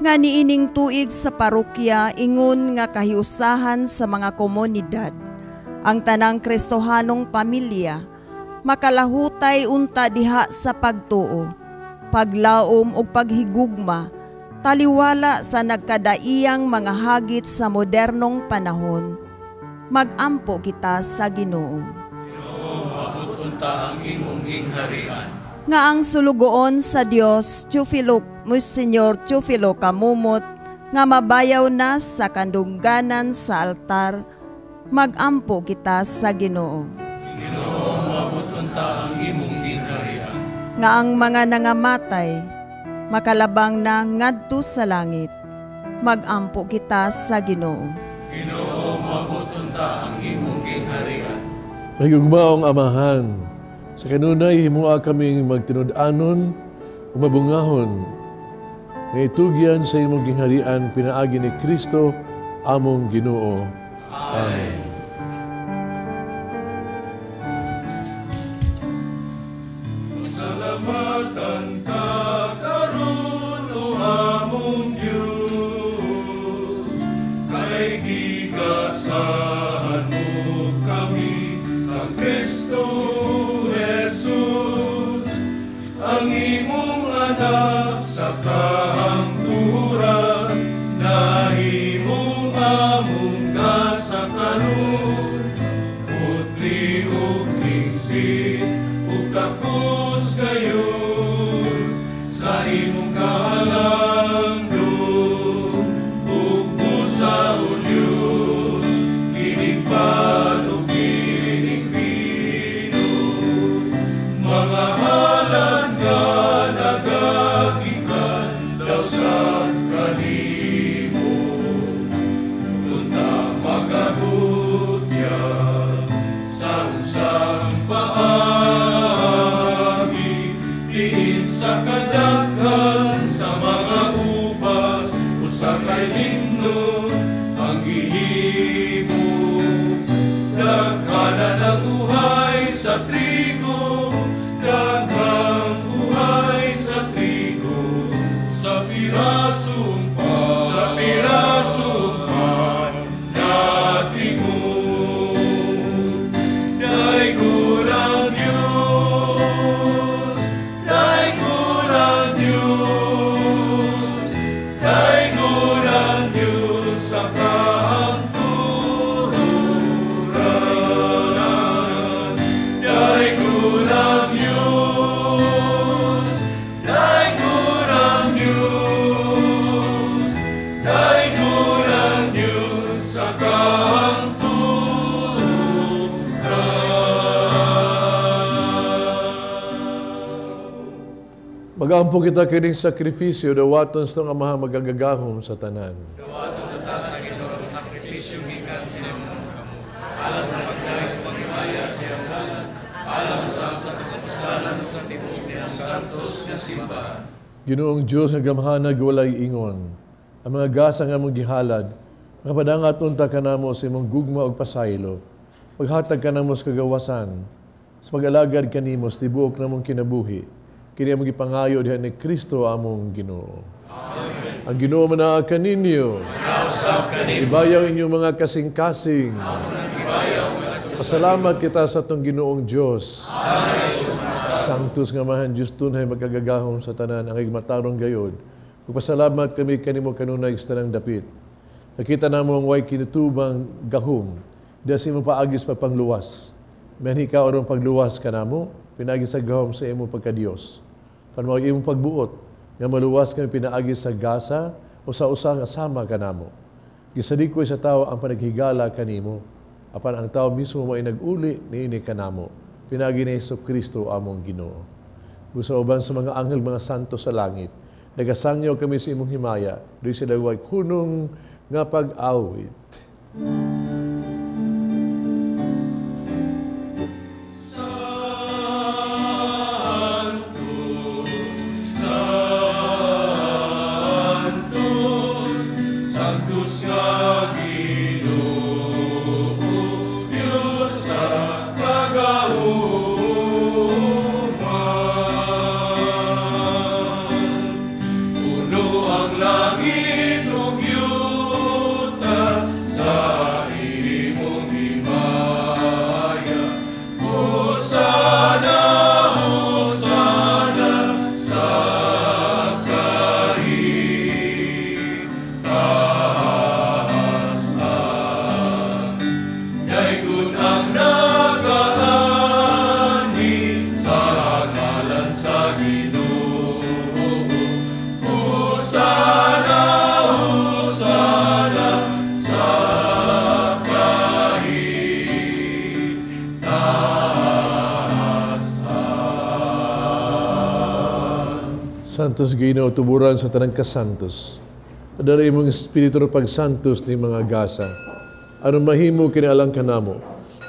G: Nga niining tuig sa parokya ingon nga kahiusahan sa mga komunidad, ang tanang Kristohanong pamilya makalahutay unta diha sa pagtuo, paglaom ug paghigugma, taliwala sa nagkadaiyang mga hagit sa modernong panahon. Magampo kita sa Ginoo. Nga ang sulugoon sa Dios, Teofilo, Monsignor Teofilo Camomot, nga mabayaw na sa kandungganan sa altar, magampo kita sa Ginoo. Nga ang mga nangamatay makalabang na ngadto sa langit, magampo kita sa Ginoo.
D: Mahigugmaong Amahan, sa kanunay himua kaming magtinud-anon ug mabungahon nga itugyan sa imong gingharian pinaagi ni Kristo among Ginoo. Amen.
C: Salamatan ka karon o among Dios, kay gigasahan mo kami kang Kristo Jesus, ang imong anak sa kahangturan, nahimong among gasa karon, putli ug lingpit ug takos kayo sa imong kahalangdon ug busa ulyon.
D: Magampo kita kining sakripisyo, dawaton sa itong Amahan magagagahom sa tanan.
C: Dawaton ta sa Ginoo ang sakripisyo gikan sa imong kamot. Alang sa pagdayeg ug paghimaya sa iyang ngalan, alang sa kapuslanan ug sa tibuok niyang santos nga simbahan.
D: Ginoong Dios nga gamhanan walay ingon, ang mga gasa nga among gihalad, makapadangat unta kanamo sa imong gugma ug pasaylo. Paghatag kanamo sa kagawasan, sa pag-alagad kanimo sa tibuok namong kinabuhi. Kini among gipangayo diha ni Kristo among Ginoo.
C: Amen.
D: Ang Ginoo manaa kaninyo. Ibayaw inyong mga kasing-kasing. Pasalamat kita sa atong Ginoong Dios. Sanctus nga Amahan Dios tunay magkagagahom sa tanan ang matarong gayod. Magpasalamat kami kanimo kanunay sa tanang dapit. Nakita namo ang way kinutubang gahom diha sa imong paagi sa pagpangluwas. Manhi ka aron pagluwas kanamo, pinaagi sa gahom sa imong pagkadiyos. Panmao imong pagbuot nga maluwas kami pinaagi sa gasa o sa usa nga sama kanamo. Gisalikoy sa tawo ang panaghigala kanimo, apan ang tawo mismo mo'y nag-uli niini kanamo. Pinaagi ni Hesus Kristo among Ginoo. Busa uban sa mga anghel, mga santo sa langit, nagasangyaw kami sa imong himaya, doy sila way hunong nga pag-awit. Santos Ginoo, tuburan sa tanang kasantos. Adara imong espiritu ro pagsantos ni mga gasa. Aron mahimo kini alang kanamo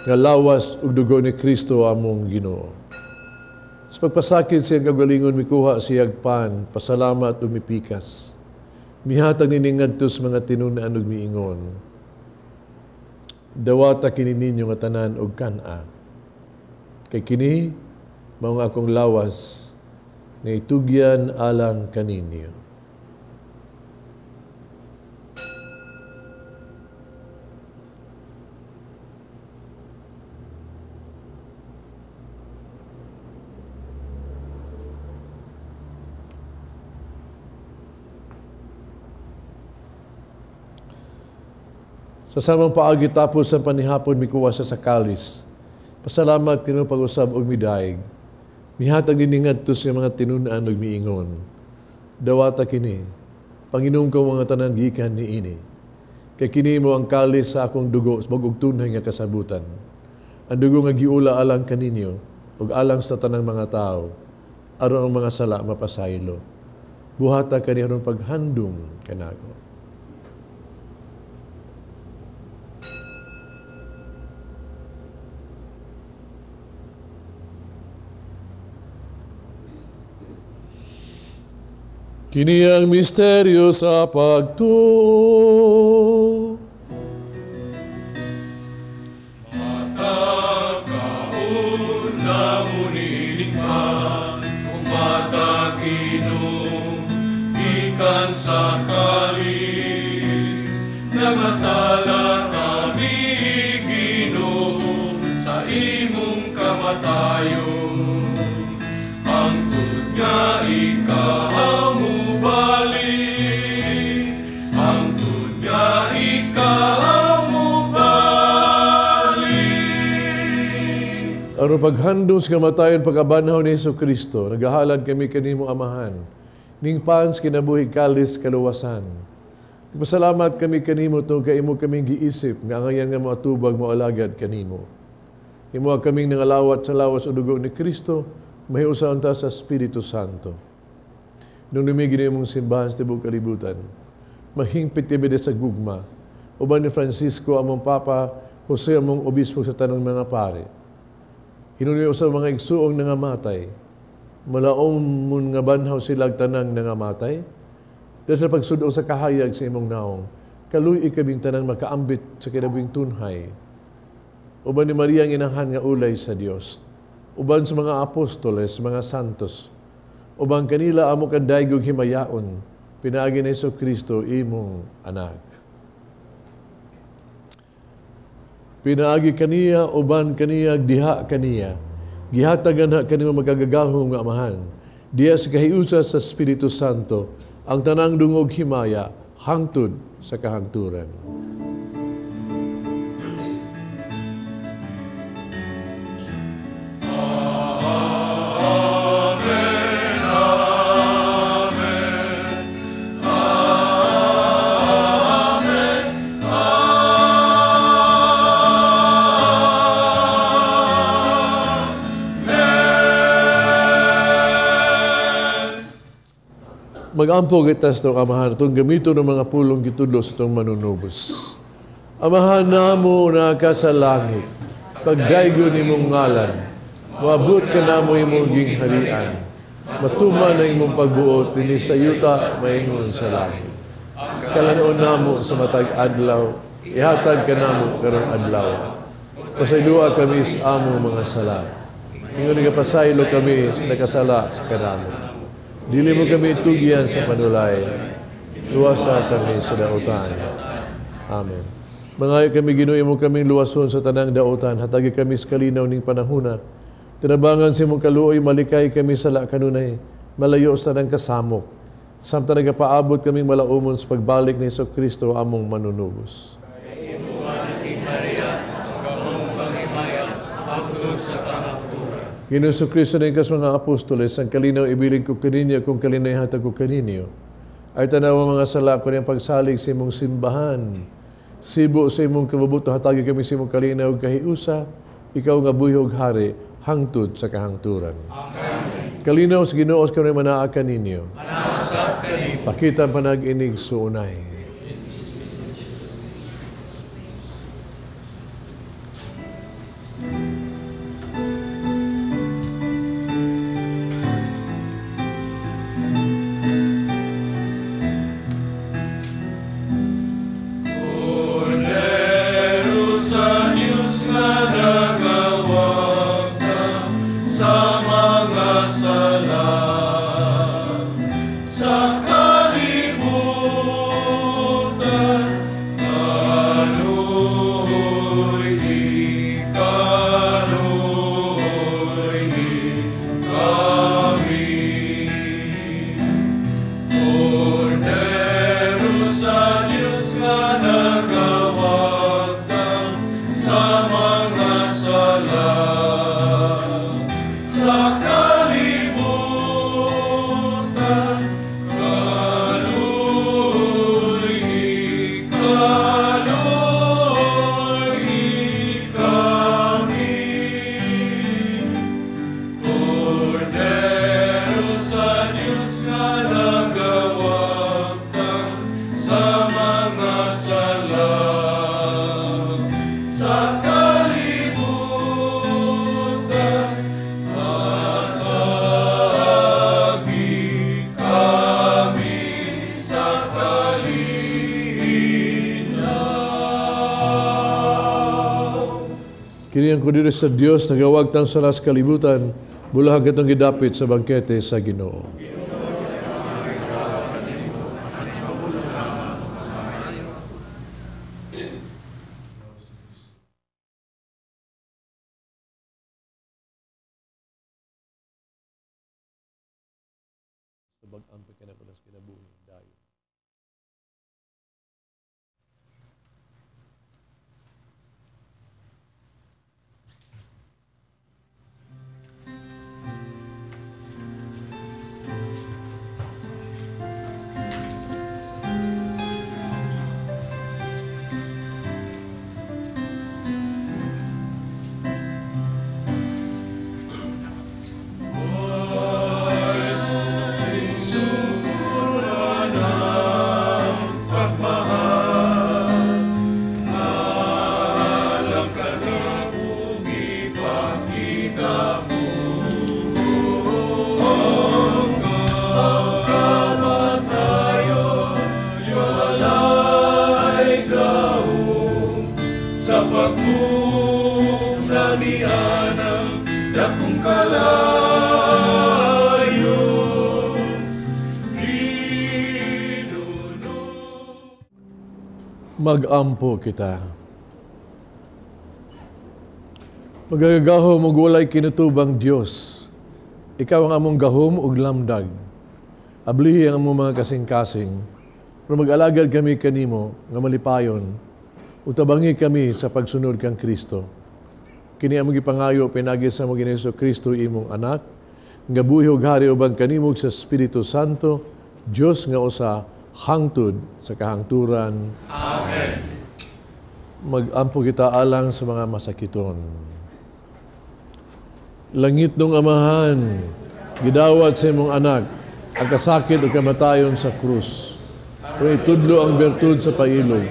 D: nga lawas ug dugo ni Kristo among Ginoo. Sa pagpasakit siyang kagalingon mikuha siyag pan, pasalamat ug mipikas. Mihatag niini ngadto sa mga tinun-an ug miingon. Dawata kini ninyo nga tanan og kan-a. Kay kini mao ang akong lawas nga itugyan alang kaninyo. Sa samang paagi tapos ang panihapon mikuha sa kalis. Pasalamat kinu pag-usab og midaig. Mihatag ini ngadto sa mga tinun-an ug miingon. Dawata kini, Panginoon ko mga tanan gikan niini. Kay kini mo ang kalis sa akong dugo sa bag-ong tunay nga kasabutan. Ang dugo nga giula alang kaninyo ug alang sa tanang mga tawo, aron ang mga sala mapasaylo. Buhata kani aron paghandom kanako. Kini ang misteryo sa pagtuo.
C: Matakaon na muninikman, umataginom, ikan sa kalis, namatala kami Ginoo sa imong kamatayon. Hangtod nga ikaw mubalik, hangtod nga ikaw mubalik.
D: Aron paghandom sa kamatayon pagkabanhaw ni Hesus Kristo, nagahalad kami kanimo Amahan, ning pans kinabuhi kalis kaluwasan. Nagpasalamat kami kanimo tungod kay imo kaming giisip nga angayan nga moatubag moalagad kanimo. Imo kaming nangalawat sa lawas o dugo ni Kristo, mahiusa unta sa Espiritu Santo. Nung lumigin imong simbahan sa tibuok kalibutan, mahingpit kami sa gugma. Uban ni Francisco among Papa, Jose among obispo sa tanang mga pare. Hinuli sa mga igsuong nangamatay. Malaom mun nga banhaw sila tanang nangamatay. Dahil sa pagsudo sa kahayag sa imong naong, kaluy kaming tanang makaambit sa kinabuhing tunhay. Uban ni Maria ang inahan nga ulay sa Dios. Uban sa mga apostoles, mga santos. Uban kanila amo kandaygog himayaon, pinaagi ni Hesus Kristo imong anak. Pinaagi kaniya, uban kaniya, diha kaniya. Gihatagan ha kanimo magagagahom nga amahan. Diha sa kahiusa sa Espiritu Santo, ang tanang dungog himaya, hangtod sa kahangturan. Mag-ampo kita sa itong amahan, itong gamito ng mga pulong gitudlo sa itong manunubos. Amahan namo na ka sa langit, pagdaygo nimong ngalan, moabot ka namo imong gingharian, matuman ang imong pagbuot dinhi sa yuta maingon sa langit. Kalanoon namo sa matag adlaw, ihatag ka namo karong adlaw. Pasayloa kami sa among mga sala. Ingon nga pasaylo kami sa nakasala kanamo. Dili mo kami tugyan sa panulay, luwasa kami sa dautan. Amen. Mangayo kami, Ginoo, mo kaming luwason sa tanang dautan, hatagi kami sa kalinaw ning panahuna. Tinabangan sa imong kaluoy, malikay kami sa la kanunay, malayo sa tanang kasamok. Samtang nagapaabot kaming malaumon sa pagbalik ni Hesus Kristo among manunubos. Ginoo Hesus Kristo na ikas mga apostoles, ang kalinaw ibilin ko kaninyo, kung kalinaw ihatag ko kaninyo. Ay tanaw ang mga sala ko niyang pagsalig sa imong simbahan. Sibo sa imong kabubuto, hatagi kami sa imong kalinaw kahiusa, ikaw nga buhi og hari, hangtod sa kahangturan. Amen. Kalinaw sa Ginoo sa kanunay manaa kaninyo. Pakita ang panag-inig suunay. Kini ang kudiri sa Dios nagawagtang sa las kalibutan, bulahan kitong gidapit sa bangkete sa Ginoo. Bag-ang pagkanapalas kinabuhi dayon.
C: Jesus.
D: Mag-ampo kita. Magagahom ug walay kinutubang Dios. Ikaw ang among gahom ug lamdag. Ablihi ang among mga kasing-kasing. Pero mag-alagad kami kanimo nga malipayon. Utabangi kami sa pagsunod kang Kristo. Kini among gipangayo pinaagi sa among Ginoong Hesus Kristo, imong anak, nga buhi ug hari uban kanimo sa Espiritu Santo, Dios nga usa hangtod sa kahangturan.
C: Amen.
D: Mag-ampo kita alang sa mga masakiton. Langit nung Amahan, gidawat sa imong anak ang kasakit ug kamatayon sa krus. Pero itudlo ang bertud sa pailog,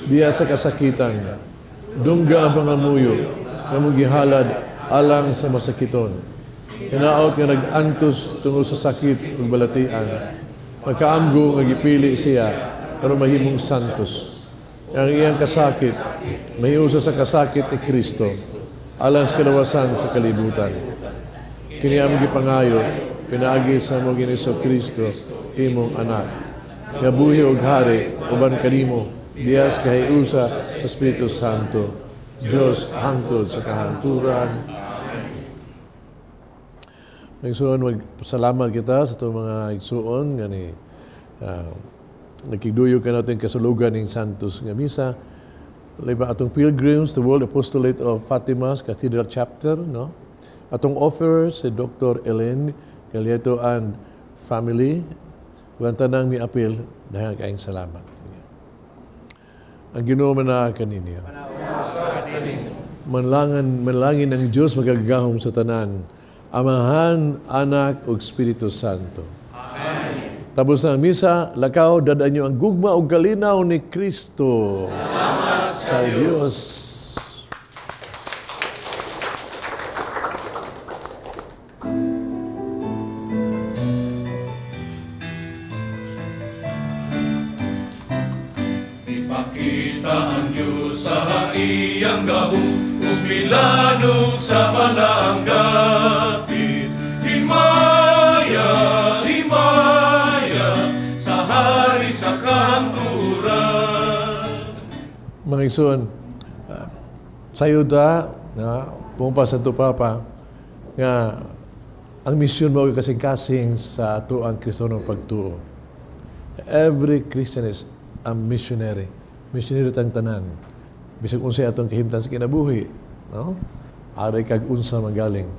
D: diya sa kasakitan. Dungga ang pangamuyo nga mong gihalad alang sa masakiton. Hinaot nga nag-antos tungod sa sakit ug balatian. Makaamgo nga gipili siya aron mahimong santos. Ang iyang kasakit mahiusa sa kasakit ni Kristo alang sa kalawasan sa kalibutan. Kini among gipangayo pinaagi sa among Ginoong Hesus Kristo, imong anak, nga buhi ug hari uban kanimo diha sa kahiusa sa Espiritu Santo, Dios hangtod sa kahangturan. Igsuon, magpasalamat kita sa itong mga igsuon nga ni nakigduyo ka natin kasulugan ng Santos nga Misa. Liba atong pilgrims, the World Apostolate of Fatima's Cathedral Chapter, no? Atong offer si Dr. Ellen Galieto and family. Ug ang tanang mi apil, dahil kayong salamat. Ang Ginoo manaa kaninyo. Manlangan, manlangin ang Diyos magagahom sa tanan. Amahan, Anak, ug Espiritu Santo.
C: Amen.
D: Tapos na ang misa, lakaw, dad-an niyo ang gugma ug kalinaw ni Kristo.
C: Salamat
D: sa Diyos.
C: Ipakita ang Diyos sa iyang gahom, ug milanog sa balaang dapit. Himaya, himaya, sa hari sa kahangturan.
D: Mga igsoon, sayo ta, na, pumpa sa Papa, nga ang misyon mo kasing-kasing sa ato ang Kristohanong pagtuo. Every Christian is a missionary. Missionary tang tanan. Bisag unsay atong kahimtang sa kinabuhi, no? Aray kag unsa magaling.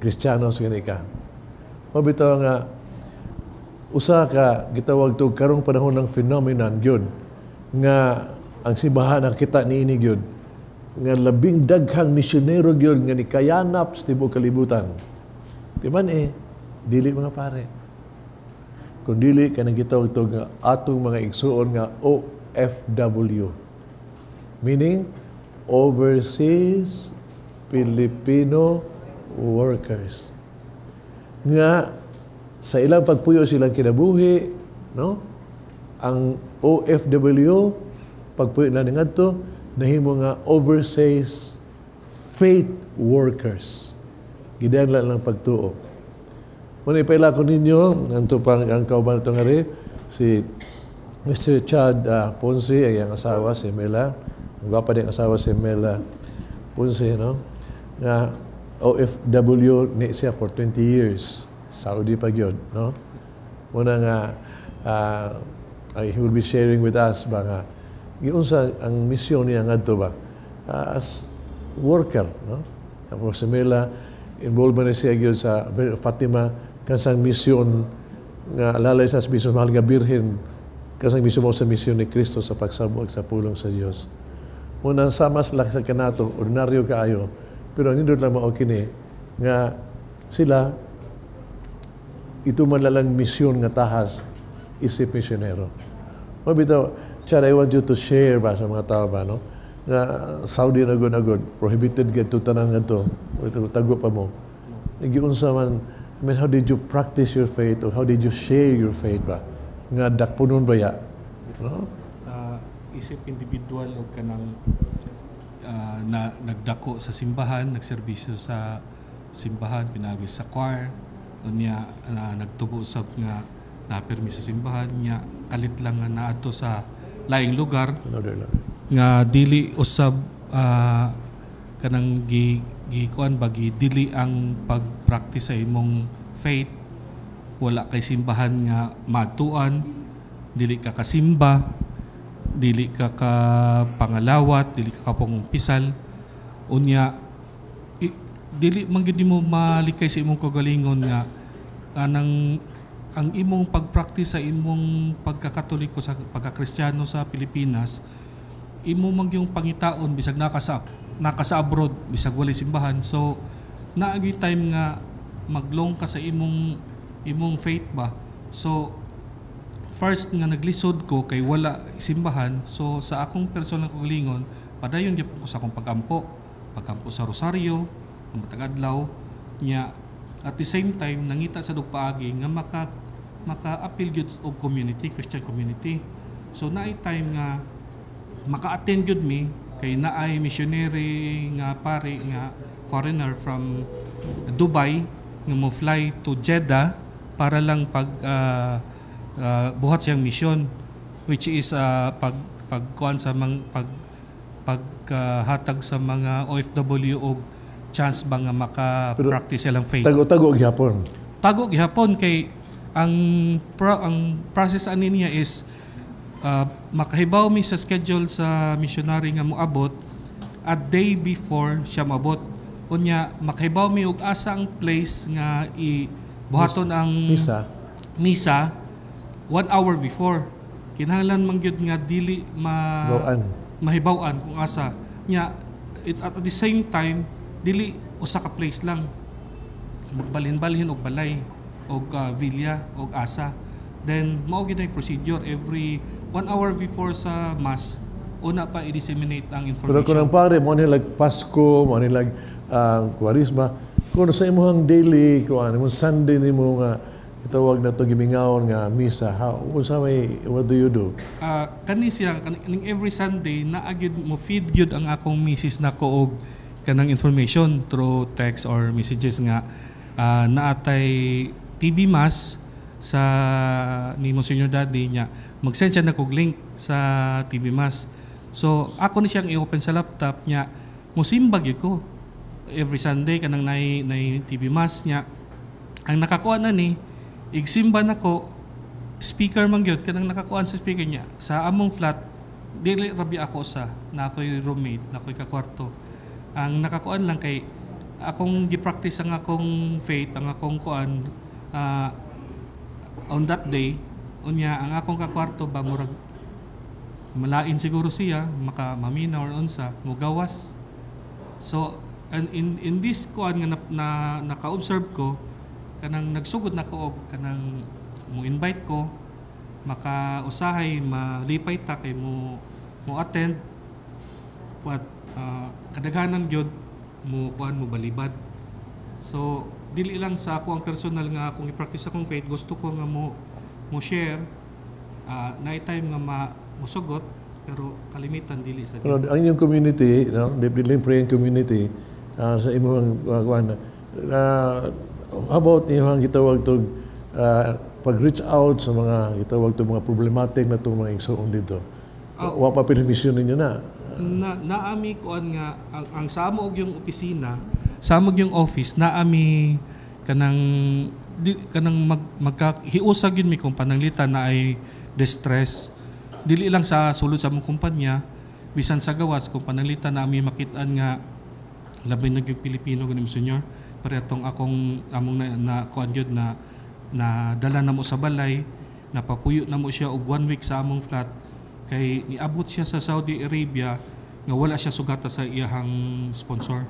D: Kristiyano sa gani ka. Mabitaw nga usa ka gitawag to karong panahon ng phenomenon gyud nga ang simbahan nakita niini gyud nga labing daghang misyonero gyud nga nikayanap sa tibuok kalibutan. Di man dili mga pare. Kung dili kanang gitawag to nga atong mga igsuon nga OFW. Meaning Overseas Filipino Workers. Nga sa ilang pagpuyo silang kinabuhi, no? Ang OFW pagpuyo na ngadto nahimo nga Overseas Faith Workers. Gidan lang pagtuo. Muna ipaila ko ninyo, nganto pang ang kauban ito nga rin, si Mr. Chad Ponce, ay ang asawa, si Mela. Ang gwapa din asawa si Mela Ponce, no? Nga OFW ni siya for 20 years. Saudi pa gyud, no? Muna nga, he will be sharing with us ba nga, giunsa ang misyon niya ngadto ba? As worker, no? Tapos si Mela, involved man siya gyud sa Fatima, kansang misyon nga lalay sa misyon mahal nga birhen, kansang misyon mo sa misyon ni Kristo sa pagsabwag sa pulong sa Dios. Muna sama sila sa kanato, ordinaryo kaayo, pero ang nindot lang mao kini nga sila ito man lang misyon nga tahas isip misyonero. Mabitaw, Chad, I want you to share ba sa mga tao ba, no? Nga Saudi na gud prohibited gadto tanan ngadto, tago pa mo. Nagiunsa man, I mean, how did you practice your faith or how did you share your faith ba? Nga dakpunon ba ya? No?
H: Isip individual o kanang na nagdako sa simbahan, nagserbisyo sa simbahan, pinagi sa choir, niya nagtubo sab nga napirmi sa simbahan niya, kalit lang nga naadto sa laing lugar
D: Another lang.
H: Nga dili usab kanang gi gi kuan ba, gi dili ang pag-practice sa imong faith. Wala kay simbahan nga maadtuan, dili ka kasimba, dili ka ka pangalawat, dili ka kapangumpisal. Unya dili man gyud nimo malikay sa imong kagalingon nga anang ang imong pag-practice sa imong pagkakatoliko, sa pagkakristyano sa Pilipinas, imo man yung pangitaon bisag naka sa abroad, bisag walay simbahan. So naa gyud time nga maglong ka sa imong imong faith ba. So first nga naglisod ko kay wala simbahan. So sa akong personal kagalingon, padayon gyud ko sa akong pagampo, pagampo sa rosaryo ang matag adlaw nya. At the same time, nangita sa paagi nga maka maka-appeal gyud og community, Christian community. So naay time nga maka-attend gyud mi kay naay missionary nga pare nga foreigner from Dubai nga mo fly to Jeddah para lang pag buhat siyang mission, which is pag pagkuan sa mga pag paghatag sa mga OFW og chance ba nga maka-practice silang faith.
D: Tago-tago gyapon.
H: Tago gihapon kay ang process ani niya is makahibaw mi sa schedule sa missionary nga moabot a day before siya moabot. Unya makahibaw mi og asa ang place nga i buhaton ang
D: Misa.
H: Misa one hour before. Kinahanglan man gyud nga dili ma
D: Bawan.
H: Mahibaw-an kung asa nya. It, at the same time, dili usa ka place lang, magbalhin-balhin og balay og villa og asa. Then mao gyud ay procedure, every one hour before sa mass, una pa i-disseminate ang
D: Pero
H: information.
D: kung ang pare, mo ni like Pasko, mo ni like Kwaresma, kung sa imong daily, kung ano, imong Sunday nimo nga itawag na to gimingawon nga misa, how, kung sa may, what do you do?
H: Kani siya kaning every Sunday naa gyud mo feed gyud ang akong misis nako og kanang information through text or messages nga naatay TV Mass sa ni Monsignor Daddy niya. Mag-send siya na kog link sa TV Mass. So ako ni siyang i-open sa laptop niya, musimba gyud ko every Sunday kanang nay nay TV Mass niya. Ang nakakuha na ni igsimba nako, speaker man gyud, kanang nakakuan sa speaker niya sa among flat. Dili rabi ako sa na ako'y roommate, na ako'y kakwarto. Ang nakakuan lang kay akong gi-practice ang akong faith, ang akong kuan on that day. Unya ang akong kakwarto ba, murag malain siguro siya maka mamina or unsa, mugawas. So and in this kuan nga na naka-observe ko, kanang nagsugod na ko og kanang mo invite ko, maka usahay malipay ta kay mo mo attend, but kadaghanan gyud mo kuan, mo balibad. So dili lang sa ako ang personal nga akong i-practice akong faith, gusto ko nga mo mo share. Na time nga ma musugot, pero kalimitan dili sa
D: Pero ang inyong community, no, the Billing Praying Community, sa imong kuan, how about inyong gitawag to pag-reach out sa mga gitawag to mga problematic na itong mga igsoon dito? Wa pa misyon ninyo na?
H: Na naami kuan nga ang sa amo og yung opisina, sa amo yung office, naami kanang di, kanang mag magka hiusag yun mi kung pananglitan na ay distress. Dili lang sa sulod sa among kumpanya, bisan sa gawas, kung pananglitan na ami makitaan nga labi na gyud Pilipino gani, senyor, pare atong akong among na kuan gyud na na dala na mo sa balay, napapuyo na mo siya og one week sa among flat kay niabot siya sa Saudi Arabia nga wala siya sugata sa iyahang sponsor.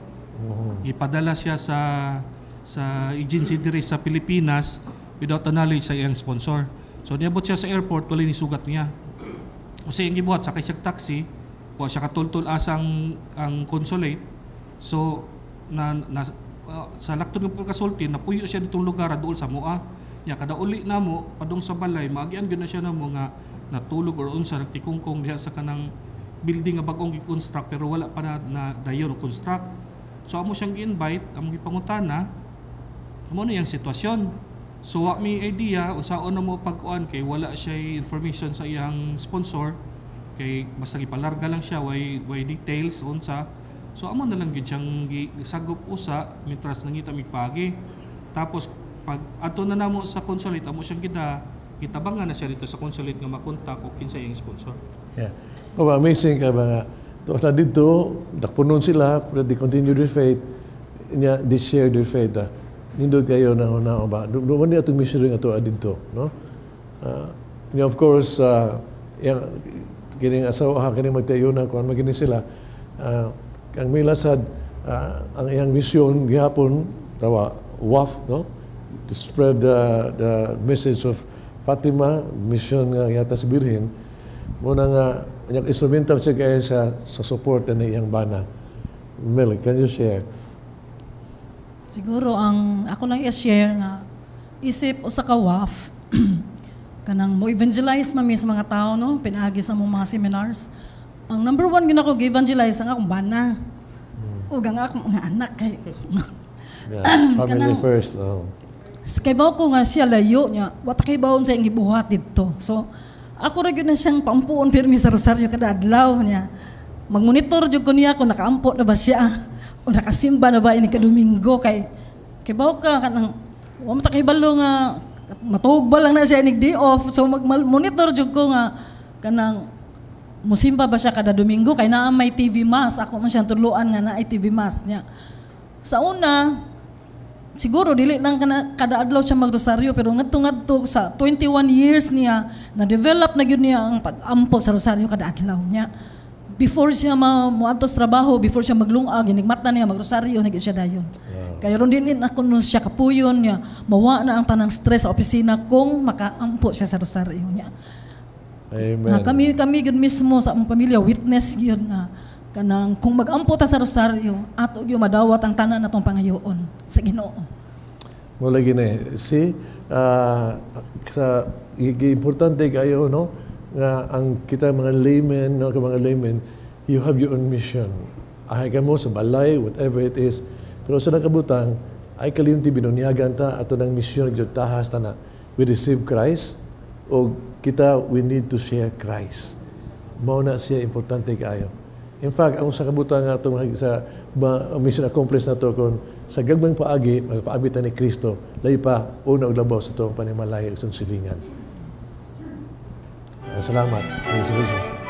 H: Gipadala siya sa agency diri sa Pilipinas without the knowledge sa iyang sponsor. So niabot siya sa airport, wala ni sugat niya. O sa iyang gibuhat, sakay siya taxi, wa siya katultol asang ang consulate. So na, na sa laktod ng pagkasulti, napuyo siya ditong lugar duol sa mua. Nya kada uli namo padung sa balay, maagian gyud na siya namo nga natulog or unsa, nagtikungkong diha sa kanang building nga bag-ong gi-construct pero wala pa na dayon construct. So amo siyang gi-invite, among gipangutana mo na iyang sitwasyon. So wa mi idea unsaon na mo pagkuan kay wala siya information sa iyang sponsor. Kay Kay basta gipalarga lang siya, way details unsa. So amo na lang gyud siyang gisagop usa mientras nangita mig pagi. Tapos pag adto na namo sa consulate, amo siyang gitabangan na siya dito sa consulate nga makontak og kinsa iyang sponsor.
D: Yeah. Oh, amazing ka ba nga. To sa dito, dakpunon sila, pero they continue their faith. Nya, they share their faith. Ah. Nindot kayo na una ba. Doon man atong mission nga to dito, no? Nya, of course, yang kining asawa kining magtayo na kuan magini sila. Ang Mila sad ang iyang mission gihapon tawa WAF, no? To spread the message of Fatima, mission nga yata sa Birhen. Muna nga yung instrumental siya kaya sa support ni iyang bana. Mel, can you share?
I: Siguro ang ako lang i-share nga isip usa ka WAF, kanang mo evangelize mami sa mga tao, no, pinaagi sa among mga seminars. Ang number one gina ko gi-evangelize ang akong bana ug ang akong mga anak kay
D: Yeah, family first. Oh.
I: Kay bawo ko nga siya layo niya, wa ta kay bawon sa iyang gibuhat didto. So ako ra gyud na siyang paampuon pirmi sa rosaryo kada adlaw niya. Magmonitor jud ko niya kung nakaampo na ba siya o nakasimba na ba ini ka Domingo, kay bawo ka kanang wa man ta kahibalo nga matuog ba lang na siya inig day off. So mag-monitor jud ko nga kanang musimba ba siya kada Domingo, kay naa may TV Mass. Ako man siyang tudloan nga naay TV Mass niya. Sa una siguro dili lang kana kada adlaw siya magrosaryo, pero ngadto ngadto sa 21 years niya, na develop na gyud niya ang pag-ampo sa rosaryo kada adlaw niya. Before siya moadto sa trabaho, before siya maglungag, inigmata niya, magrosaryo na gyud siya dayon. Kaya ron din ako nun siya kapuyon niya, mawa na ang tanang stress sa opisina kung makaampo siya sa rosaryo niya.
D: Amen.
I: Nga kami kami gyud mismo sa among pamilya witness gyud nga kanang kung magampo ta sa rosaryo, ato gyud madawat ang tanan natong pangayoon sa Ginoo.
D: Mo lagi na si sa importante kayo, no, nga ang kita mga laymen, no, ka mga laymen, you have your own mission. Ahay ka mo sa balay, whatever it is. Pero sa nakabutang, ay kalimti binunyagan ta ato ng misyon gyud tahas ta na we receive Christ o kita, we need to share Christ. Mao na siya importante kaayo. In fact, ang sa kabutang nga atong sa mission accomplished na to kung sa gagmayng paagi magpaabit ta ni Kristo, lahi pa una og labaw sa atong panimalay ug sa silingan. Salamat. Congratulations.